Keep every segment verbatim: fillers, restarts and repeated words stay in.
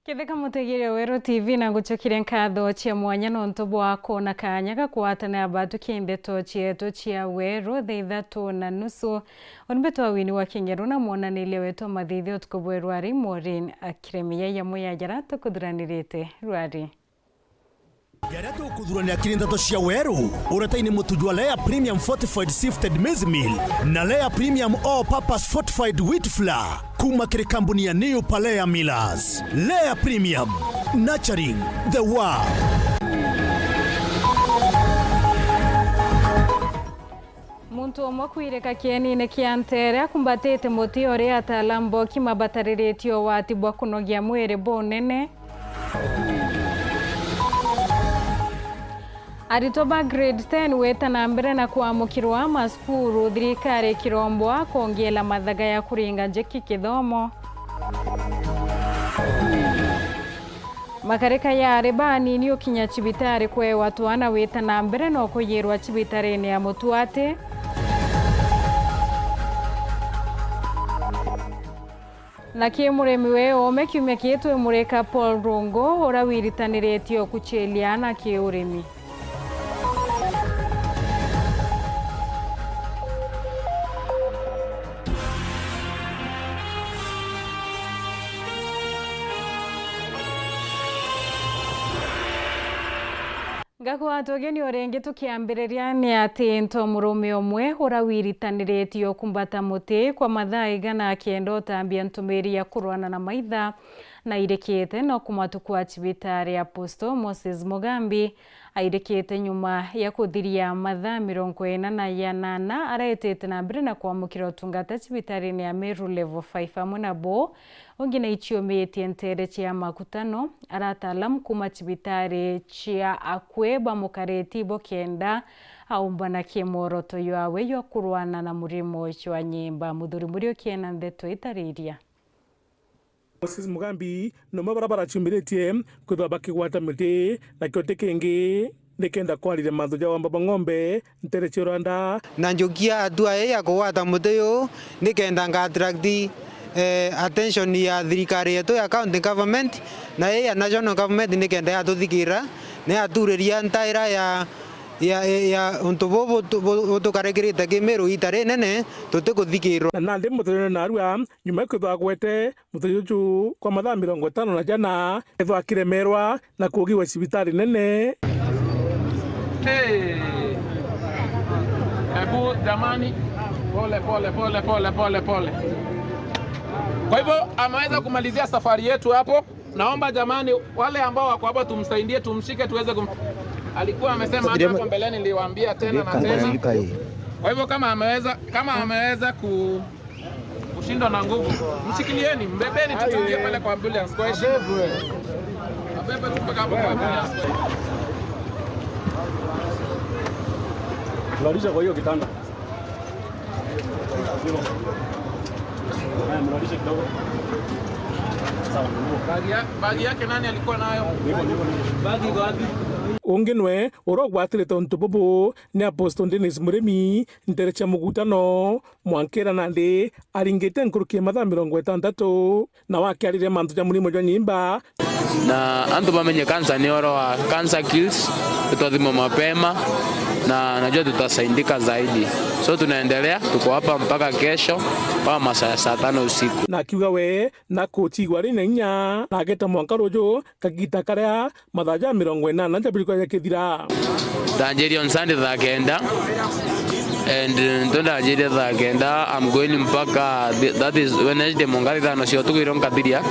Ketheka mutegeria Weru T V, na ngucokeria nkatho cia mwanya nontu bwa kwona kanya ga kugwatanira batukia ndeto cietu cia Weru thaa ithatu na nusu. Uni mbetwa Winnie wa Kingeru na mwonaniria wetu wa mathithio utuku bwa rwari, Maureen Akiremi. Yaya muyayara tukuthuranirite rwari. Jaria tukuthurania kiri ndeto cia Weru, uretaini mutu jwa Lea Premium Fortified Sifted Maize Meal na Lea Premium All Purpose Fortified Wheat Flour kuma kiri kambuni ya New Palea Millers. Lea Premium, nurturing the world. Muntu umwe kwirika kienine kia ntere akumbatite muti uria ataalamu boki mabatariritie ugwati bwa kunogia mwiri bunene. Aritwa ba grade ten gwita na mbere na kwamukirwa macukuru, thirikari ikirombwa kwongeela mathaga ya kuringa njiki kithomo. Makarika ya ari banini ukinya cibitari kwewa twana gwita na mbere na ukuyirwa cibitarini ya Mutuati. Na ki murimi wi uume kiumia kii twimurika Paul Rungu, uria wiritaniritie ukuciiria aana ki urimi. Ngakugwata ugeni o ringi tukiambiriria ni ati nto murume umwe uria wiritaniritie ukumbata muti kwa mathaa igana kenda utambia ntumiri ya kurwana na maitha na irikite no kumatukua cibitari ya Apostle Moses Mugambi. Airikite nyuma ya kuthiria mathaa mirongo ina na yanana, aretete na mbere na kwamukira utungata cibitarine ya Meru Level five. Amwe nabo ungi naiciumitie ntere cia makutano, ara ataalamu kuma cibitari cia akui bamukariti bo kenda aumbana kimworoto jwawe jwa kurwana na murimo jwa nyimba. Muthuri Muriuki ena ndeto itariria. Moses Mugambi numwe bara baraciumbiritie kwithirwa bakigwata miti, nakio ti kingi nikenda kwariria manthu ja wamba bwa ng'ombe ntere cia Rwanda. Na njukia hatua ii ya kugwata muti uyu nikenda nga attract, eh, attention ya thirikari yetu ya county government na ii ya national government nikenda yatuthikira, na yaturiria ntaira ya, ya, ya untu bubu butu-, bu-, butukarikirite Kimiru ita rinene tutikuthikirwa. Na nandi muthenya narua Nyuma ya kwithwa agwete muthenya juju kwa mathaa mirongo itano na jana, ethwa akiremerwa na kugiwa cibitari nene. Hey! Hebu jamani, pole, pole, pole. Kwa hivyo ameweza kumalizia safari yetu hapo. Naomba jamani, wale ambao wako hapa tumsaidie, tumshike tuweze kum-, alikuwa amesema hata hapo mbeleni, niliwaambia tena na tena. Kwa hivyo kama ameweza, kama ameweza ku- Kushindwa na nguvu. Mshikilieni, mbebeni tu tuingie pale kwa ambulance, kwa heshima. Abebe tu mpaka hapo kwa ambulance. Mlalisha kwa hiyo kitanda. Haya, mlalisha kidogo. Sawa. Bagi ya-, bagi yake nani alikuwa nayo? Hivyo, hivyo, hivyo. Bagi iko wapi? Ungi nwe urogwatirite untu bubu ni Apostle Dennis Murimi ntere cia mugutano. Mwankira nandi aringite nkuruki ya mathaa mirongo itantatu, na wakiariria mantu ja murimo jwa nyimba. Na antu bamenye cancer ni oro wa cancer kills, itwathimwa mapema, na najua tutasaidika zaidi. So tunaendelea, tuko hapa mpaka kesho, mpaka masaa ya saa tano usiku. Na akiuga we, na kutigwa ari na inya, na ageta mwanka ruju, kagita karia mathaa ja mirongo inana jabiri kwa jakithira. Ndanjiria on Sunday thaa kenda, and, uh, nto ndanjiria thaa kenda, I'm going mpaka th-, that is Wednesday, mwanka thaa ithano cia utuku irio nkathiria.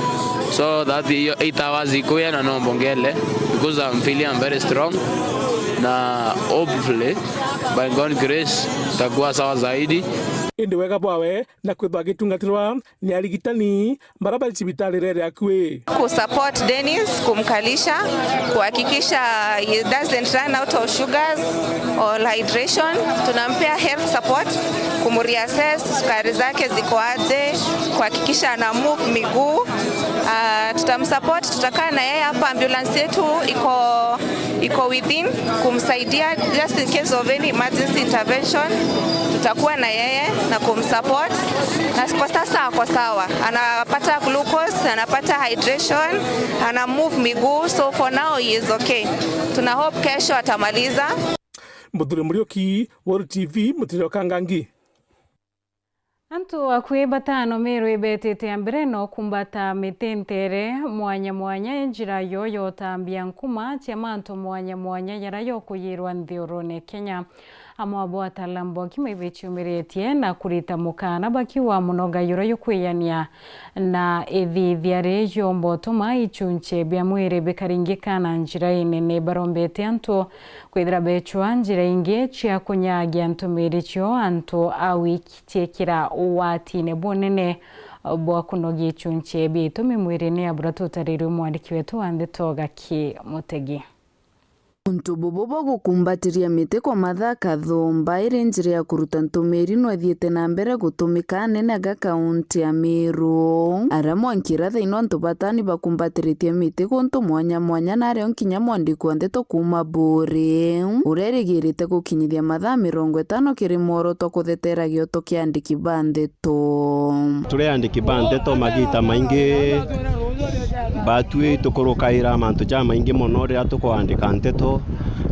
So that iyo eight hours ikuya na no mbongele, because I'm feeling I'm very strong, na hopefully by God grace takuwa sawa zaidi. Indi wega bwawe na kwithwa agitungatirwa ni arigitani bara bari cibitari rere akui. Ku support Dennis, kumkalisha, kuhakikisha he doesn't run out of sugars or hydration. Tunampea health support, kumreassess sukari zake ziko aje, kuhakikisha ana move miguu. Ah, tutamsupport, tutakaa na yeye hapa. Ambulance yetu iko Iko within kumsaidia just in case of any emergency intervention, tutakuwa na yeye na kumsupport, na kwa sasa ako sawa, anapata glucose, anapata hydration, ana move miguu, so for now he is okay. Tuna hope kesho atamaliza. Muthuri Muriuki, World T V, Mutiriro Kangangi. Antu akui batano Meru ibetite a mbere na ukumbata miti ntere mwanya mwanya, njira yo yotambia nkuma cia mantu mwanya mwanya yara yokuyirwa nthi urune Kenya. Amwe abo ataalamu ba ugima ibeciumiritie na kurita mukana bakiuga muno ngai uria yukwiyania na ithithia ri yomba utuma ichunche bia mwiri bikaringika na njira inene. Barombete antu kwithira beechwa njira ingi cia kunyagia ntumiri cio antu a wiki ciekira uwatine bunene bwa kunogia ichunche bia itumi mwirine, abura tutarirwe mwandiki wetu wa ndeto Gaki Mutegi. Untu bubu bwa gukumbatiria miti kwa mathaa kathumba iri njira ya kuruta ntumiri no ithiite na mbere gutumika anene ga kaunti ya Meru, aria mwanki ira thaino antu batani bakumbatiritie miti guntu mwanya mwanya, nario nkinya mwandiki wa ndeto kuuma Buuri, uria erigirite gukinyithia mathaa mirongo itano kiri mworoto kuthetera gioto kia andiki ba ndeto. Turi andiki ba ndeto magita maingi batwi tukurukaira mantu jamaingi mono riria tukwandika ndeto,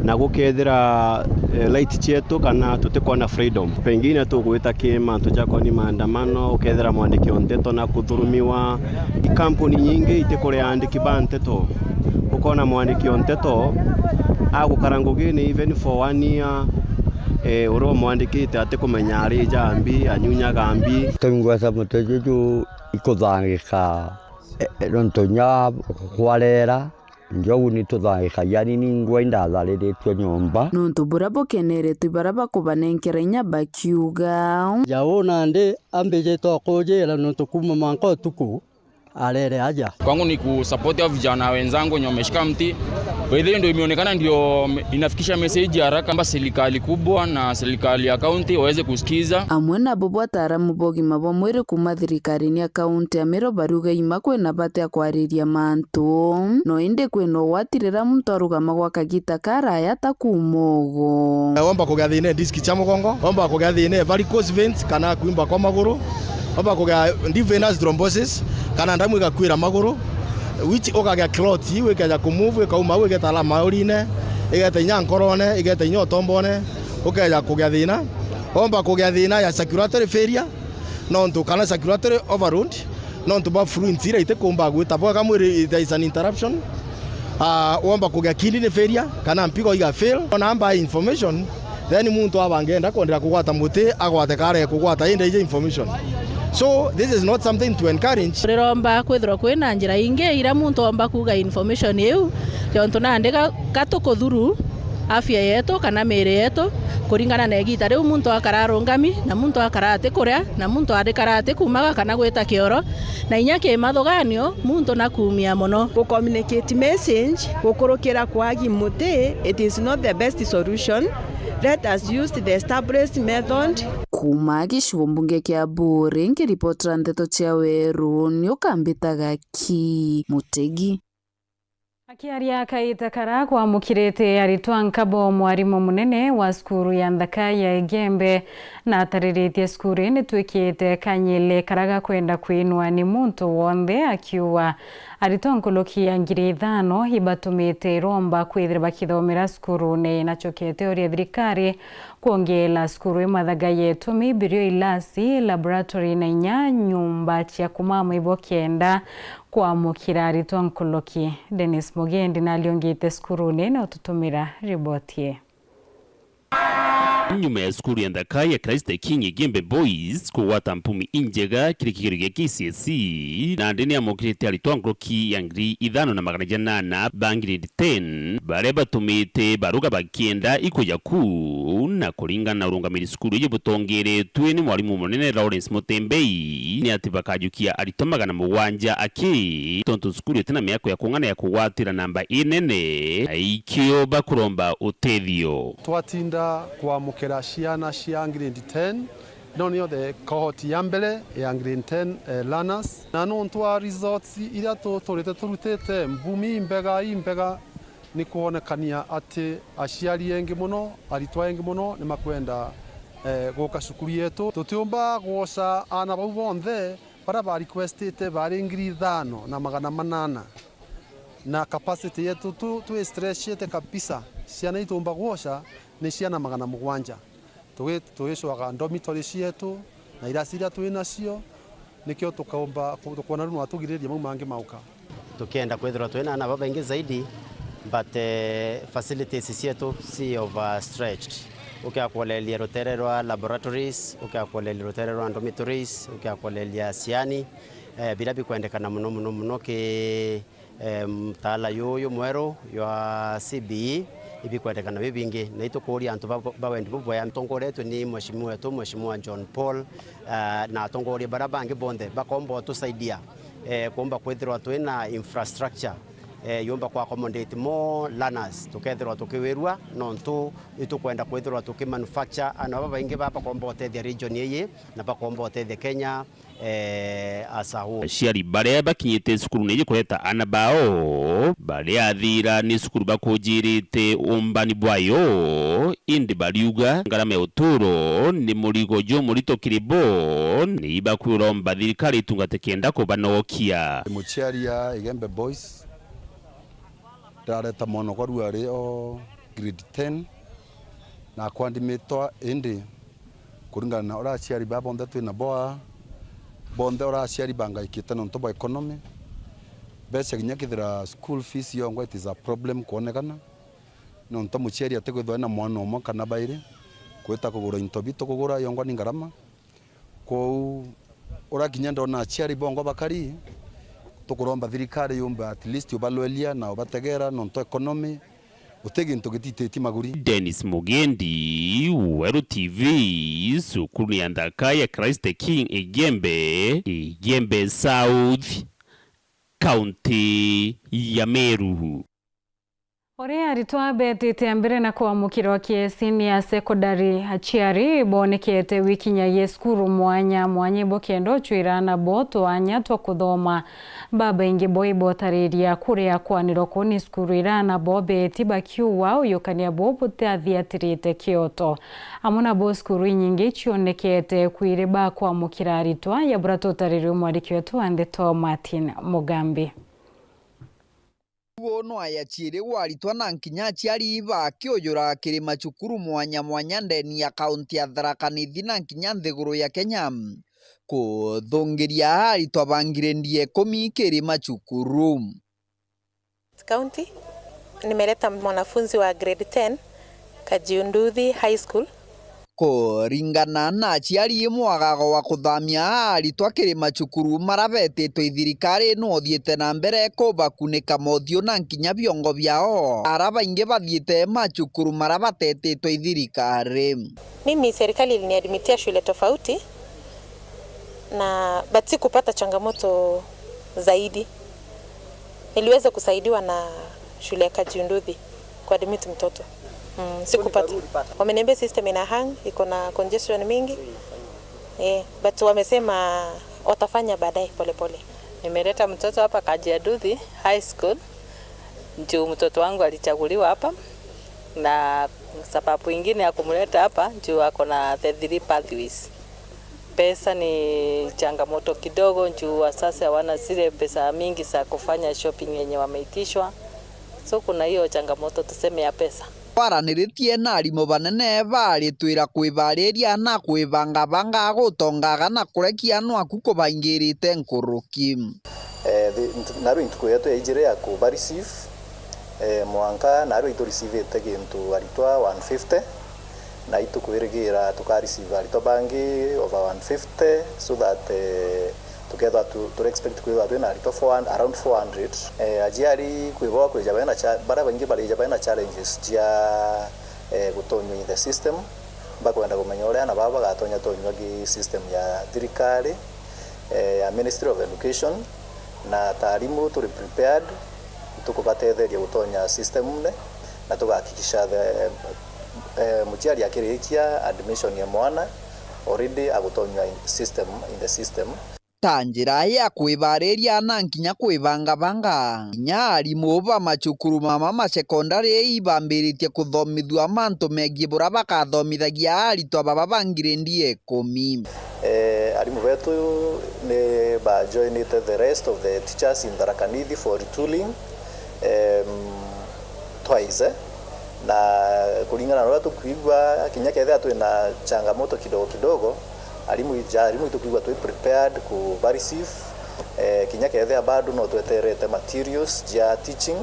na gukethira, eh, right cietu kana tutikwona freedom. Pengine tugwita ki mantu jakoni maandamano, ukethira mwandiki o ndeto na kuthurumiwa. Ikampuni nyingi itikuria andiki ba nteto. Ukona mwandiki o nteto agukara ngugine even for one year, eh, uria umwandikite atikumenya ari jambi, anyunyaga mbi. Tungweta mutejo ju ikuthangika, eh, nontu nya kwarera, njogu nituthangikagia ni ningwa indathariritue nyomba. Nontu buria bukeneretwe baria bakubanenkera inya bakiuga. Jau nandi ambijite o kujira nontu kuuma mwanka utuku arere aja. Kwangu ni kusupport hao vijana wenzangu wenye wameshika mti. By the way, ndio imeonekana ndio inafikisha message ya haraka kwamba serikali kubwa na serikali ya county waweze kusikiza. Amwe nabo bwa ataaramu ba ugima bwa mwiri kuuma thirikarine ya kaunti ya Meru bariuga ima kwina bata ya kwariria mantu, no indi kwina ugwati riria muntu arugama gwa kagita karaya ta kuuma ugu. Womba kugia thina e disc cia mugongo, womba kugia thina e varicose veins kana kuimba kwa maguru, womba kugia deep venous thrombosis, kana ndamu igakwira maguru, which ukagia clot, iu ikeja kumove, ikauma au igeta alama urine, igeta inya nkorone, igeta inya utombone, ukeja kugia thina. Womba kugia thina ya circulatory failure, nontu kana circulatory overload, nontu bwa fluids iria itikumba gwita bwega mwiri, there is an interruption. Ah, womba kugia kidney failure, kana mpigo iga fail. Ona amba information, then muntu aba angeenda kwendera kugwata muti, agwate kare kugwata indi ije information. So, this is not something to encourage. Riromba kwithirwa kwina njira ingi iria muntu omba kuuga information iu, jontu nandi ga-, gatukuthuru afya yetu kana miiri yetu, kuringana na igita riu muntu akara arungami, na muntu akara atikuria, na muntu arikara atikumaga kana gwita kioro, na inya kimathuganio, muntu nakuumia mono. Gu communicate message gukurukira kwagi muti, it is not the best solution. Let us use the established method. Kuuma gicigo mbunge kia Buuri, nkiripotera ndeto cia Weru, ni ukambita Gaki Mutegi. Akiaria kaita kara kwamukirite aritwa nkabo, mwarimu munene wa cukuru ya nthaka ya Igembe natariritie cukuru ii nitwikite kanyile kara gakwenda kwinwa ni muntu wonthe, akiuga aritwa nkuruki ya ngiri ithano ibatumite iromba kwithira bakithomera cukurune inacokete uria thirikari kwongeela cukuru ii mathaga ya itumi, birio, ilasi, laboratory na inya nyumba cia kumama ibo kenda kwamukira aritwa nkuruki. Dennis Mugendi naliongite cukurune na ututumira riboti ii. Nyuma ya cukuru ya nthaka ya Christ the King Igembe Boys kugwata mpumi injega kiri kigerio gia K C S E, nandi niamukirite aritwa nkuruki ya ngiri ithano na magana janana ba grade ten, baria batumite baruga bakienda ikuja kuu, na kuringana na urungamiri cukuru iji butongeretwe ni mwarimu munene Lawrence Mutembei, ni ati bakajukia aritwa magana mugwanja aki, tontu cukuru itina miako ya kung'ana ya kugwatira namba inene, na ikio bakuromba utethio. Twatinda kwamukira ciana cia grade ten, no niyo the cohort ya mbere ya grade ten, eh, learners. Na nontu wa results iria tuturite turutite, mbumi imbega, imbega, ni kwonekania ati aciari engi mono, aritwa engi mono ni makwenda, eh, guka cukuru yetu. Tutiumba gwoca aana bau bonthe baria ba requestite bari ngiri ithano na magana manana, na capacity yetu tu, twi stretchite kabisa. Ciana itiumba gwoca ni ciana magana mugwanja. Tugi-, tugicwaga dormitory cietu na irasi iria twi nacio, nikio tukaumba ku-, tukwona riu no atugiririe mau mangi mauka. Tukienda kwithirwa twina aana babaingi zaidi, but, eh, facilities cietu ci overstretched. Ukiakwoleria rutere rwa laboratories, ukiakwoleria rutere rwa dormitories, ukiakwoleria ciani, eh, biria bikwendekana mono, mono, mono ki eh, mtaala yuyu mweru jwa C B E ibikwendekana bibingi, na itukuuria antu ba, ba wendi bubwea. Atongoretwe ni mheshimiwa wetu, Mheshimiwa John Paul, eh, na atongoria baria bangi bonthe bakomba utusaidia, eh, kuumba kwithirwa twina infrastructure, eh, yumba ku accommodate more learners, tukethirwa tukiwirua, nontu itukwenda kwithirwa tukimanufacture aana babaingi ba bakomba utethia region iyi na bakomba utethia Kenya. Eh, asahu. Aciari baria bakinyite cukurune iji kureta aana bao baria athira ni cukuru bakujirite umbani bwayo, indi bariuga ngarama ya uturo ni murigo jumurito kiri bo, ni ibakwiromba thirikari itungate kenda kubanokia. Muciari ya Igembe Boys, ndareta mwana okwa riu ari o grade ten, na akwandimitwa, indi kuringana na uria aciari baa bonthe twi nabo aa, bonthe uria aciari bangaikite nontu bwa economy, mbeca kinya kethira school fees yongwa, it is a problem kwonekana, nontu muciari atikwithirwa ena mwana umwe kana bairi gwita kugura into bitu kugura yongwa ni ngarama. Kwou, uria kinya ndona aciari bongwa bakari, tukuromba thirikari yumbe at least ubalwelia na ubategera, nontu economy guti gintu gitititi maguri. Dennis Mugendi, Weru T V, cukuru ya nthaka ya Christ the King Igembe, Igembe South, kaunti ya Meru. Uria aritwa beetite mbere na kwamukirwa kiesini ya sekondari, aciari boonekete wikinya ye cukuru mwanya mwanya ibokenda ucwira aana bo twanya twa kuthoma. Babaingi bo ibotariria kuria kwanirwa kuu ni cukuru iria aana bo beeti bakiuwa uyukania buu butathiatirite kioto. Amwe nabo cukuru inyingi cionekete kwiri ba kwamukira aritwa, ya buria tutaririwe mwandiki wetu wa ndeto Martin Mugambi. Uo no aya ciiri gwa aritwa na nkinya aciari bakiujura kiri macukuru mwanya mwanya ndeni ya kaunti ya Tharaka Nithi na nkinya nthiguru ya Kenya, kuthungiria aritwa ba ngirendi ya ikumi kiri macukuru. County, nimeleta mwanafunzi wa grade ten, Kajiunduthi High School. Kuringana na aciari, mwagago wa kuthamia aritwa kiri macukuru maria betitwe i thirikari nu uthiite na mbere kubakunika mothiu na nkinya biongo biao, aria baingi bathiite macukuru maria batetitwe i thirikari. Mimi serikali iliniadmitia shule tofauti na, but sikupata changamoto zaidi. Niliweza kusaidiwa na shule ya Kajiunduthi kuadmit mtoto. Mm, sikupata. Wameniambia system ina hang, iko na congestion mingi. Eh, but wamesema watafanya baadaye polepole. Nimeleta mtoto hapa Kajiunduthi High School juu mtoto wangu alichaguliwa hapa, na sababu ingine ya kumleta hapa juu ako na the three pathways. Pesa ni changamoto kidogo juu wasasi hawana zile pesa mingi za kufanya shopping yenye wameitishwa. So kuna hiyo changamoto tuseme ya pesa. Twaraniritie na arimu banene baritwira kwibariria na kwibangabanga gutongaga na kurekia nwaku kubaingirite nkuruki. Eh, thi-, ntu-, narua intuku yetu ya ijiri ya kuba receive, eh, mwanka narua itu receive-ite gintu aritwa one fifty, na itukwirigira tuka receive aritwa bangi over one fifty, so that, eh, tukethwa tu, turi expect kwithwa twina aritwa four hundred, around four hundred. Eh, aciari kwi bo kwija bena cha-, baria baingi barija bena challenges cia, eh, gutonywa in the system, bakwenda kumenya uria aana babo bagatonya tonywa ki system ya thirikari, eh, ya Ministry of Education, na ta arimu turi prepared, tukubatetheria gutonya system-ne, na tugahakikisha the, eh, muciari akirikia admission ya mwana, already agutonywa in system, in the system. ta njira ya kwibariria na kinya kwibangabanga. Kinya arimu ba macukuru mama ma sekondari ibambiritie kuthomithua mantu megii buria bakathomithagia aritwa baba ba ngirendi ya ikumi. Eh, arimu betu ni ba joinite the rest of the teachers in Tharaka Nithi for retooling, em, twice, eh. Na kuringana na uria tukwigua, kinya kethira twina changamoto kidogo kidogo, arimu, ja arimu itukwigua twi prepared ku ba receive, eh, kinya kethira bado no tweterete materials ja teaching,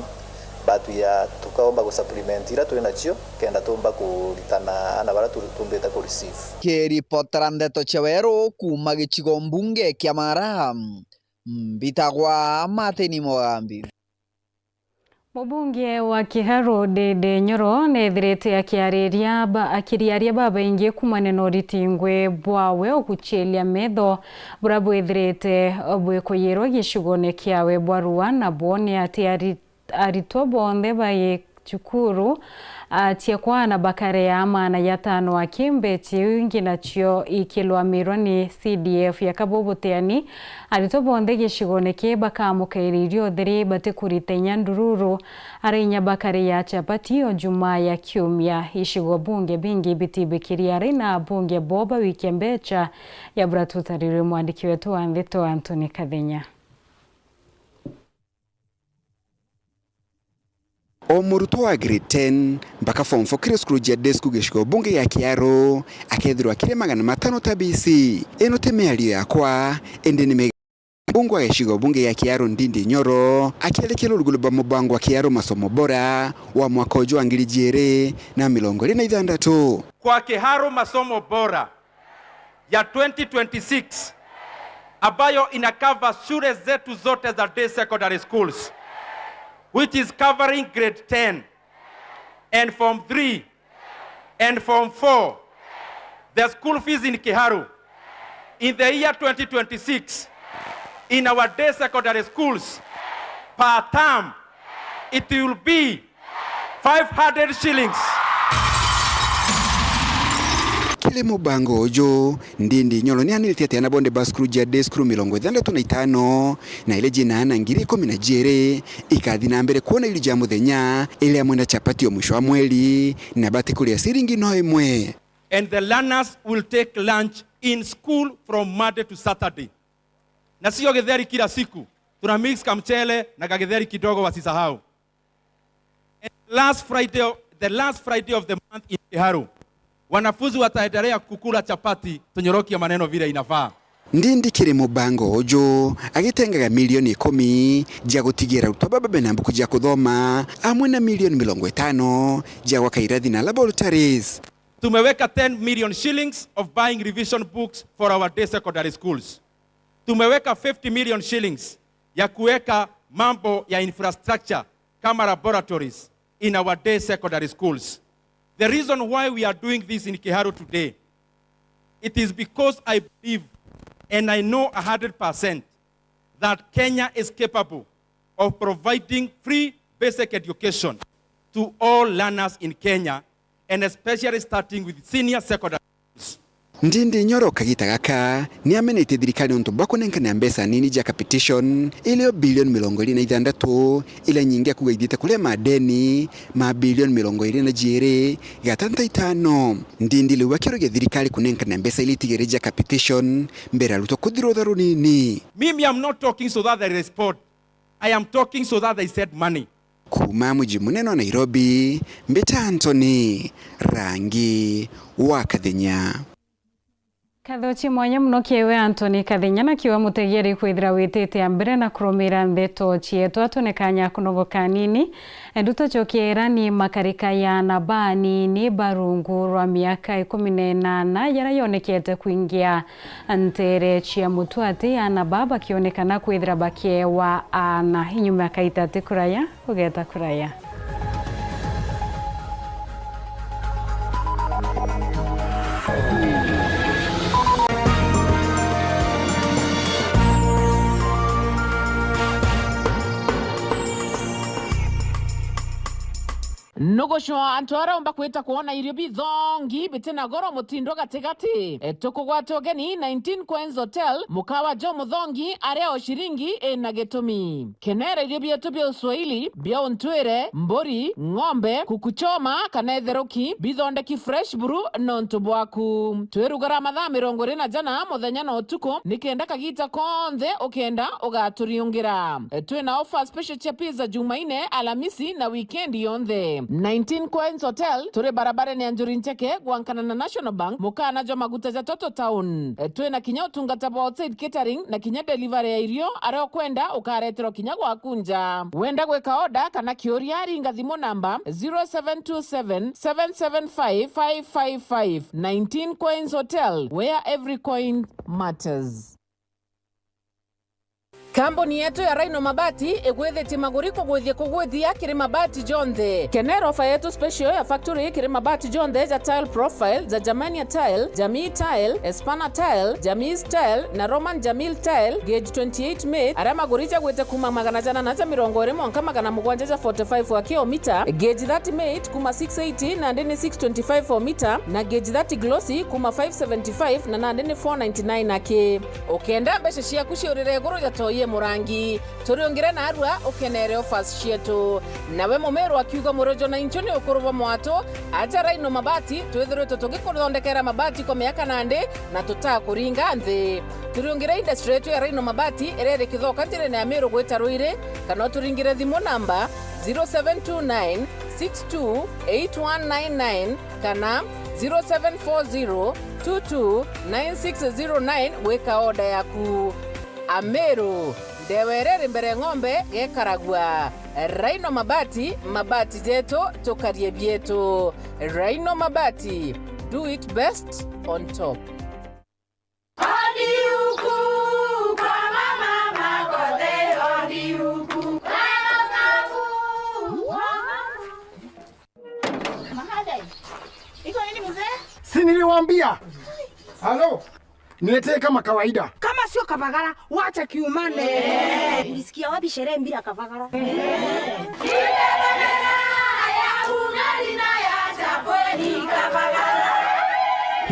but we are, tukaomba gu supplement iria twi nacio, kenda tumba kuritana ana baria tu-, tumbite ku receive. Kiripotera ndeto cia Weru kuuma gicigo mbunge kia Mara, mbitagwa Martin Mugambi. Mubunge wa Kiharu, Ndindi Nyoro, neethirite akiariria ba-, akiriaria babaingi kuumania na uritingwi bwawe uguciiria metho buria bwithirite bwikuyirwa gicigone kiawe bwa Rua, nabo ni ati ari-, aritwa bonthe bai cukuru, a, cia kwa ana bakarea maana jatano aki mbecha iu ingi nacio ikilwamirwa ni C D F ya Kabubuteani. Aritwa bonthe gicigone kii bakamukaira irio theri batikurita inya ndururu, ara inya bakaria chapati o Jumaa ya kiumia. Icigo bunge bingi bitibikirie ara na abunge bo bawikia mbecha ya buria tutarirwe mwandiki wetu wa ndeto Anthony Kathenya. O murutwo wa grade ten mpaka form four kiri cukuru cia day school gicigo bunge gia Kiaru akethirwa akiri magana matano ta B C. Ino ti miario yakwa, indi ni mi-, mbunge wa gicigo bunge gia Kiaru Ndindi Nyoro akiarikia rugulu rwa mubango wa Kiaru Masomo Bora wa mwaka uju wa ngiri ijiri na mirongo iri na ithandatu. Kwa Kiharu Masomo Bora ya twenty twenty-six, ambayo ina cover shule zetu zote za day secondary schools, which is covering grade ten and form three and form four. The school fees in Kiharu in the year twenty twenty-six in our day secondary schools per term, it will be five hundred shillings. Kiri mubango uju, Ndindi Nyoro ni aniritie ati ana bonthe ba cukuru cia day school mirongo ithandatu na itano na iria ciina ana ngiri ikumi na jiiri ikathi na mbere kwona irio cia muthenya, iria amwe na chapati o mwisho wa mweri, na batikuria ciringi no imwe. And the learners will take lunch in school from Monday to Saturday. Na sio githeri kila siku, tuna mix kamchele na kagitheri kidogo, wasisahau. And last Friday, the last Friday of the month in Kiharu, wanafunzi wataendelea kukula chapati, tunyorokie maneno vile inafaa. Ndindi kiri mubango uju agitengaga milioni ikumi cia gutigira arutwo baba bena mbuku cia kuthoma, amwe na milioni mirongo itano cia gwaka irathi na laboratories. Tumeweka ten million shillings of buying revision books for our day secondary schools. Tumeweka fifty million shillings ya kuweka mambo ya infrastructure kama laboratories in our day secondary schools. The reason why we are doing this in Kiharu today, it is because I believe and I know a hundred percent that Kenya is capable of providing free basic education to all learners in Kenya, and especially starting with senior secondary schools. Ndindi Nyoro kagita gaka ni amenetie thirikari niuntu bwa kunenkana mbeca nini cia capitation, irio bilioni mirongo iri na ithandatu, iria nyingi akuga ithiite kuria madeni ma bilioni mirongo iri na jiiri gatanta itano. Ndindi riu akiuria thirikari kunenkana mbeca iria itigere cia capitation mbere arutwo kuthirwa utha runini. Mimi, I'm not talking so that they respond. I am talking so that they send money. Kuuma muji munene wa Nairobi, mbita Anthony Rangi wa Kathenya. Kathochi mwanya muno kiewe Anthony Kathenya, na kiwa mutegeri kwithira witite a mbere na kurumira ndeto cietu. Atune kanya kunogoka nini, nduta cokiera ni makarika ya ana banini ba rungu rwa miaka ikumi na inana yara yonekete kuingia ntere cia mutwati, ana baa bakionekana kwithira bakiewa ana inyuma ya kaita ti kuraya kugeta kuraya. Nugucwa antu aria umba kwita kwona irio bithongi bitina goro mutindo gatigati. E, tukugwata ugeni nineteen Coins Hotel, mukawa jo muthongi aria o ciringi ina gitumi. Kenera irio bietu bia uswahili, bia untwire, mburi, ng'ombe, kuku choma, kana itheruki, bithondeki fresh buru nontu bwaku. Twirugara mathaa mirongo iri na jana muthenya na utuku, nikenda kagita konthe ukenda ugaturiungira. Twina offer special cia pizza Jumaine, Alamisi na weekend yonthe. Nineteen Coins Hotel, turi barabarene ya Njuri Ncheke, gwankana na National Bank, mukana jwa maguta ja Toto Town. Twina kinya utungata bwa outside catering na kinya delivery ya irio aria ukwenda ukareterwa kinya gwaku nja. Wenda gwika order kana kiuria, ringa thimu namba zero seven two seven, seven seven five, five five five. Nineteen Coins Hotel, where every coin matters. Kambuni yetu ya Rhino Mabati igwithitie maguri kugwithia kugwithia kiri mabati jonthe. Kenera ofa yetu special ya factory kiri mabati jonthe ja tile profile, ja Germania tile, Jamii tile, Espana tile, Jamis tile na Roman Jamil tile, gauge twenty-eight mate, aria maguri jagwite kuma magana jana na ja mirongo iri mwanka magana mugwanja ja forty-five wa kilomita, gauge thirty mate kuma six eighty nandi ni six twenty-five o mita, na gauge thirty glossy kuma five seventy-five na nandi ni four ninety-nine aki. Ukenda mbeca ciaku ciurire iguru ja toi e murangi, turiungire narua ukenere offers cietu. Nawe mumeru akiuga murojo na inchu ni ukuru bwa mwatu, aja Rhino Mabati, twithiritwe tugikuthondekera mabati kwa miaka nandi na tutakuringa nthi. Turiungire industry yetu ya Rhino Mabati iria iri Kithoka njirene ya Meru gwita Ruiri, kana uturingire thimu namba zero seven two nine six two eight one nine nine kana zero seven four zero two two nine six zero nine gwika order yaku. Ameru, ndewa iria iri mbere ng'ombe gekaragua. Rhino Mabati, mabati jetu, tukarie bietu. Rhino Mabati, do it best on top. Si niliwaambia? Halo? Niletee kama kawaida. Kama sio kabagara, wacha kiumane. Ulisikia wapi sherehe bila kabagara?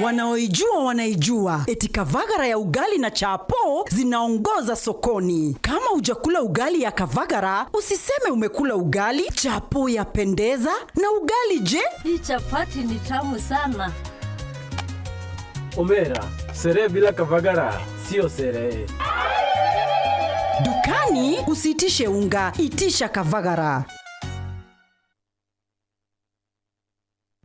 Wanaoijua wanaijua, eti kavagara ya ugali na chapo zinaongoza sokoni. Kama hujakula ugali ya kavagara, usiseme umekula ugali. Chapo yapendeza, na ugali je? Hii chapati ni tamu sana. Omera, sherehe bila kavagara sio sherehe. Dukani usiitishe unga, itisha kavagara.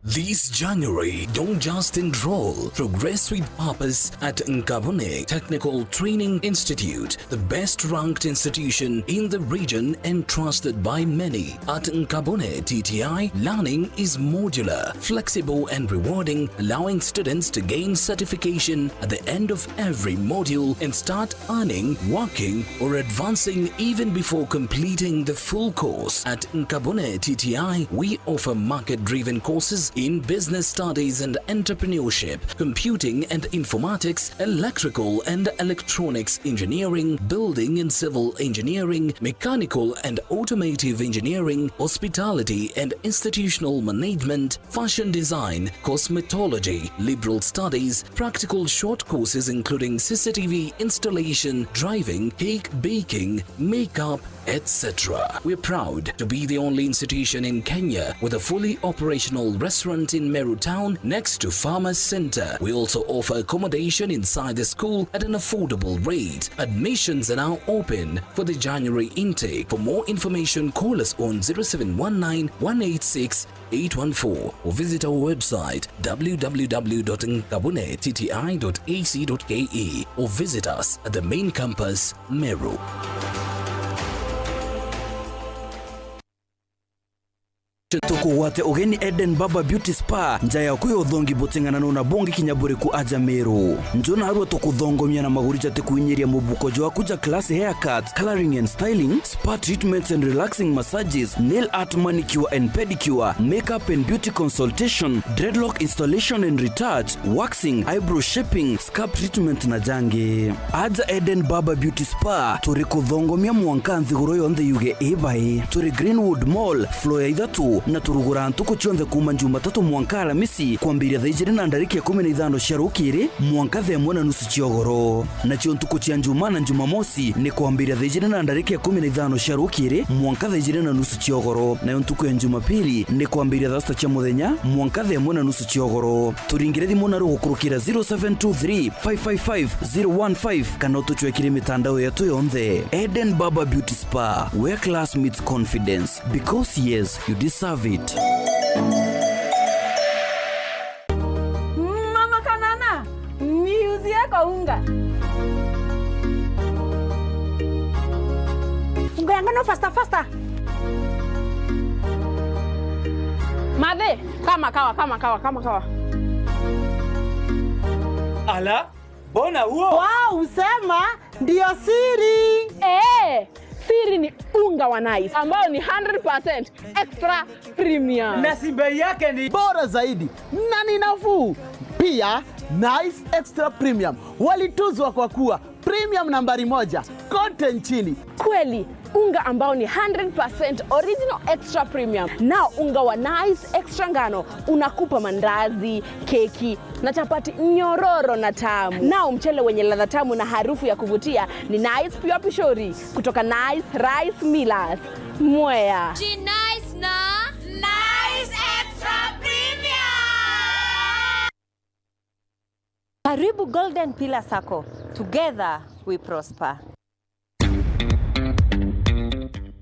This January, don't just enroll, progress with purpose at Nkabone Technical Training Institute, the best ranked institution in the region and trusted by many. At Nkabone T T I, learning is modular, flexible, and rewarding, allowing students to gain certification at the end of every module and start earning, working, or advancing even before completing the full course. At Nkabone T T I, we offer market driven courses in business studies and entrepreneurship, computing and informatics, electrical and electronics engineering, building and civil engineering, mechanical and automotive engineering, hospitality and institutional management, fashion design, cosmetology, liberal studies, practical short courses including C C T V installation, driving, cake baking, makeup, et cetera. We're proud to be the only institution in Kenya with a fully operational restaurant in Meru Town next to Farmers Center. We also offer accommodation inside the school at an affordable rate. Admissions are now open for the January intake. For more information, call us on zero seven one nine one eight six eight one four or visit our website w w w dot nkabune t t i dot a c dot k e or visit us at the main campus, Meru. Tukugwate ugeni Eden Barber Beauty Spa, nja yaku ya uthongi buting'ananu na bungi kinya buriku aja Meru. Nju narua tukuthongomia na maguri jatikuinyiria mubuko jwaku ja class haircuts, colouring and styling, spa treatments and relaxing massages, nail art, manicure and pedicure, makeup and beauty consultation, dreadlock installation and retouch, waxing, eyebrow shaping, scalp treatment na jangi. Aja Eden Barber Beauty Spa, turi kuthongomia mwanka nthiguru yonthe yuge i bai. Turi Greenwood Mall, floor ya ithatu, Na turuguraa ntuku cionthe kuuma Jumatatu mwanka Alamisi, kwambiria thaa ijiri na ndarika ikumi na ithano cia rukiri mwanka thaa imwe na nusu cia ugoro. Nacio ntuku cia Njumaa na Jumamosi ni kwambiria thaa ijiri na ndarika ikumi na ithano cia rukiri mwanka thaa ijiri na nusu cia ugoro. Nayo ntuku ya Jumapili ni kwambiria thaa sita cia muthenya mwanka thaa imwe na nusu cia ugoro. Turingire thimu naru gukurukira zero seven two three, five five five, zero one five kana utucwekire mitandao yetu yonthe. Eden Barber Beauty Spa, where class meets confidence. Because yes, you deserve it. Mama Kanana, niuzie kaunga. Unga yangu no faster, faster. Mathe, kama kawa, kama kawa, kama kawa. Ala, mbona huo? Wow, usema ndio siri. Eh, siri ni unga wa Nice ambao ni hundred percent extra premium. Na si bei yake ni bora zaidi na ni nafuu. Pia, Nice Extra Premium walituzwa kwa kuwa premium nambari moja kote nchini. Kweli, unga ambao ni hundred percent original extra premium. Nao unga wa Nice Extra Ngano unakupa mandazi, keki na chapati nyororo na tamu. Nao mchele wenye ladha tamu na harufu ya kuvutia ni Nice Pure Pishori kutoka Nice Rice Millers, Mwea. Ji Nice na Nice Extra Premium. Karibu Golden Pillar Sacco. Together we prosper.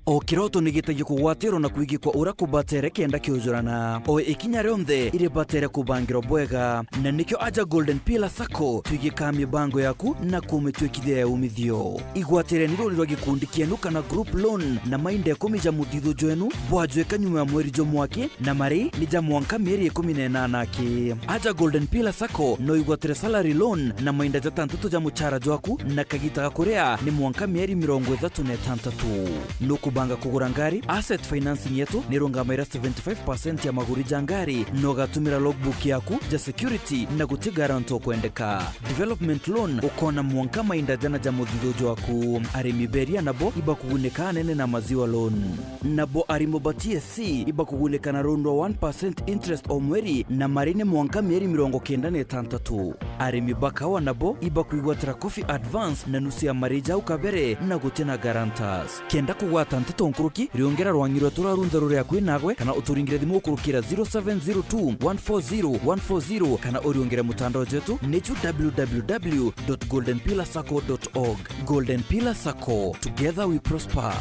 O kiroto ni gitagia kugwatirwo na kwigikwa uria kubatere kenda kiujurana. O ikinya rionthe iribatere kubangirwa bwega. Na nikio aja Golden Pillar Sacco twigikaa mibango yaku na kumitwikithia ya umithio. Igwatireni runi rwa gikundi kienu kana group loan na mainda ikumi ja muthithu jwenu bwajwika nyuma ya mweri jumwe aki, na mari ni ja mwanka mieri ikumi na inana aki. Aja Golden Pillar Sacco no igwatire salary loan na mainda jatantatu ja muchara jwaku, na kagita ga kuria ni mwanka mieri mirongo ithatu na itantatu. Nukubanga kugura ngari? Asset financing yetu ni irungamaira seventy five percent ya maguri ja ngari, na ugatumira logbook yaku ja security na guti guarantee ukwendeka. Development loan ukona mwanka mainda jana ja muthithu jwaku. Arimi beria nabo ibakugunika anene na maziwa loan. Nabo arimo ba T S C ibakugunika na rundwa one percent interest o mweri, na mari ni mwanka mieri mirongo kenda na itantatu. Arimi ba kawa nabo ibakwigwatira coffee advance na nusu ya mari jau kabere na guti na guarantors. Kenda kugwata nteto nkuruki, riongera rwang'i rwetu rwa runthe ruri akui nagwe, kana uturingire thimu ukurukira zero seven zero two one four zero one four zero, kana uriongere mutandao jwetu ni ju w w w dot golden pillar sacco dot org. Golden Pillar Sacco, together we prosper.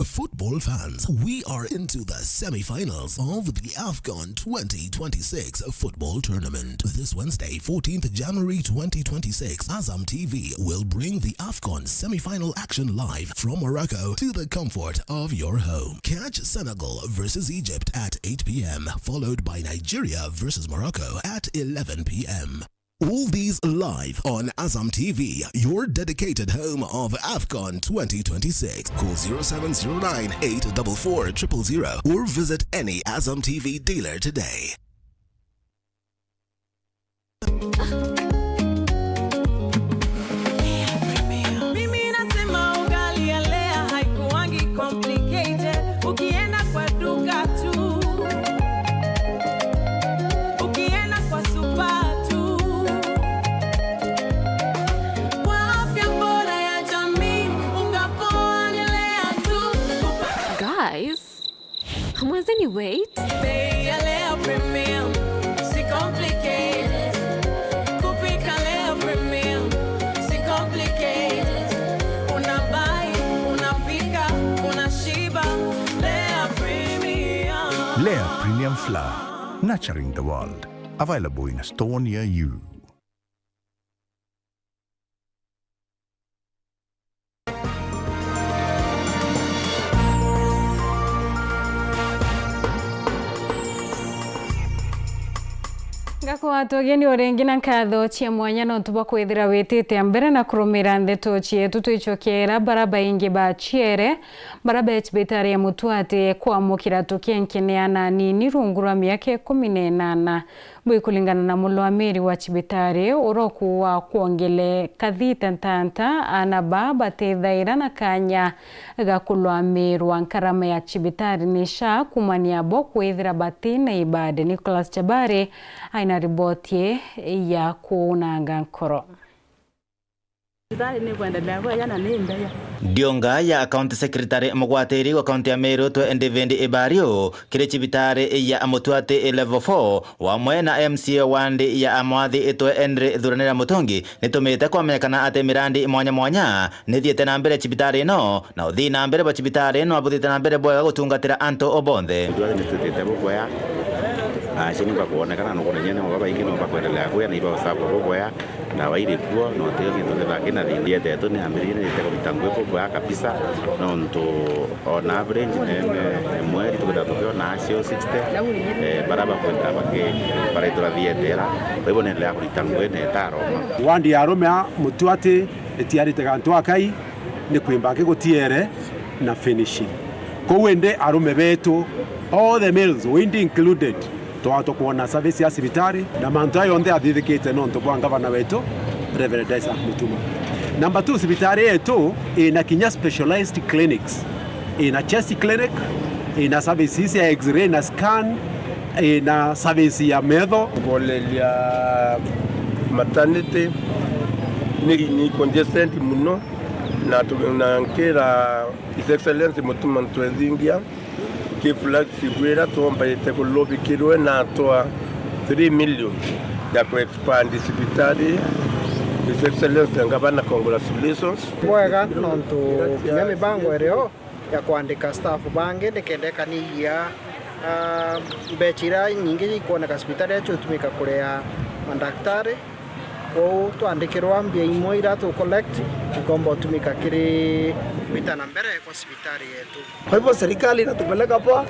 Football fans, we are into the semi-finals of the AFCON twenty twenty-six football tournament. This Wednesday, fourteenth January twenty twenty-six, Azam T V will bring the AFCON semi-final action live from Morocco to the comfort of your home. Catch Senegal versus Egypt at eight p m, followed by Nigeria versus Morocco at eleven p m. All these live on Azam T V, your dedicated home of AFCON twenty twenty-six. Call zero seven zero nine eight double four triple zero or visit any Azam T V dealer today. Mimi nasema ugali ya Lea haikuwangi complicated. Ukienda kwa duka tu, ukienda kwa supa tu, kwa afya bora ya jamii, unga poa ni Lea tu. Guys, hamwezeni wait. Bei ya Lea Premium, si complicated. Kupika Lea Premium, si complicated. Unabai, unapika, unashiba. Lea Premium. Lea Premium Flour, nurturing the world. Available in a store near you. Ngakwatwa ugeni o ringi na nkatho cia mwanya nontu bwa kwithira witite mbere na kurumira ndeto cietu. Twicokera bara baingi baciere bara be cibitari ya Mutwati kwamukira tukenkenea na anini rungu rwa miaka ikumi na inana. Bwi kuringana na mulwamiri wa cibitari, uroku wa kwongele kathita ntanta, ana ba batithaira na kanya ga kulwamirwa nkarama ya cibitari ni SHA kumania bo kwithira bati na ibadi. Nicholas Chabari aina riboti ya kuunanga nkoro. Cibitari ni kwendelea bwega na ni mbeya. Ndionga ya County Secretary mugwatiri wa kaunti ya Meru twe David Ibario kiri cibitari ya Mutuati Level four wamwe na M C A wandi ya Amwathi itwe Henry Thuranira Mutungi nitumite kwamenyekana ati mirandi mwanya mwanya nithiite na mbere cibitari ino, na uthii na mbere bwa cibitari ino abuthite na mbere bwega gutungatira antu o bonthe. Ithuothe nitwitite bubwea, aciari bakwonekana nukunenyene mwa babaingi no bakwendelea kuya na ibasabwa bubwea. Ndawa iri kuo, no tio kintu githaka kina thina. Yetu ni ambiririe ni ite kurita ngui bubwea kabisa, nontu on average ni, ni, ni mweri tukithira tukiona acio sixty, eh, bara bakwenda baki-, baraitwa thietera. Kwa hivyo nendelea kurita ngui na itaroma. Wandi ya arume a Mutuati itiarite gantu akai, ni kwimba aki gutiere na finishing. Kou indi arume betu, all the males, windi included, twatwa kwona service ya cibitari, na mantu aya yonthe athithikite nontu bwa ngavana wetu, Reverend Isaac Mutuma. Number two, cibitari yetu ina kinya specialized clinics. Ina chest clinic, ina services ya x-ray na scan, ina service ya metho. Kugoleria maternity ni, ni congested muno, na tu-, na nkira His Excellency Mutuma Ntwethingia, ki flagship ira twombaite kulubikirwe na atwa three million ya ku expand cibitari. His Excellency Ngavana, congratulations. Bwega nontu kinya mibango irio ya kwandika staff bangi nikenda ikanyihia, ah, mbecha iria nyingi ikwoneka cibitari icio itumika kuria mandaktari. Kwou twandikirwa mbia imwe iria tu collect, ikomba utumika kiri gwita na mbere kwa cibitari yetu. Kwa hivyo serikali inatupeleka poa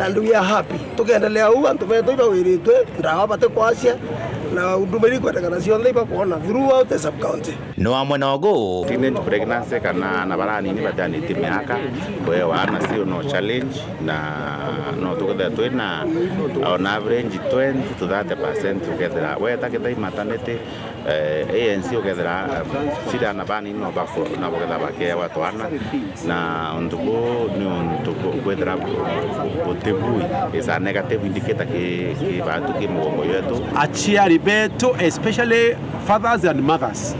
and we are happy. Tukiendelea uu, antu betu ibawiritwe ndawa batikwacia na huduma iria ikwendekana cionthe ibakwona throughout the sub county. No amwe nogu. Teenage pregnancy kana ana baranini batianitie miaka, kwewa ana cio no challenge, na no tukethira twina on average twenty to thirty percent ukethira weta Githai maternity, eh, A N C ukethira, eh, ciri ana banini no bako-, no bakethira bakewa twana, na untu buu ni untu bu-, kwithira bu-, buti bui, is a negative indicator ki, ki bantu ki mugongo yetu. Aciari betu, especially fathers and mothers,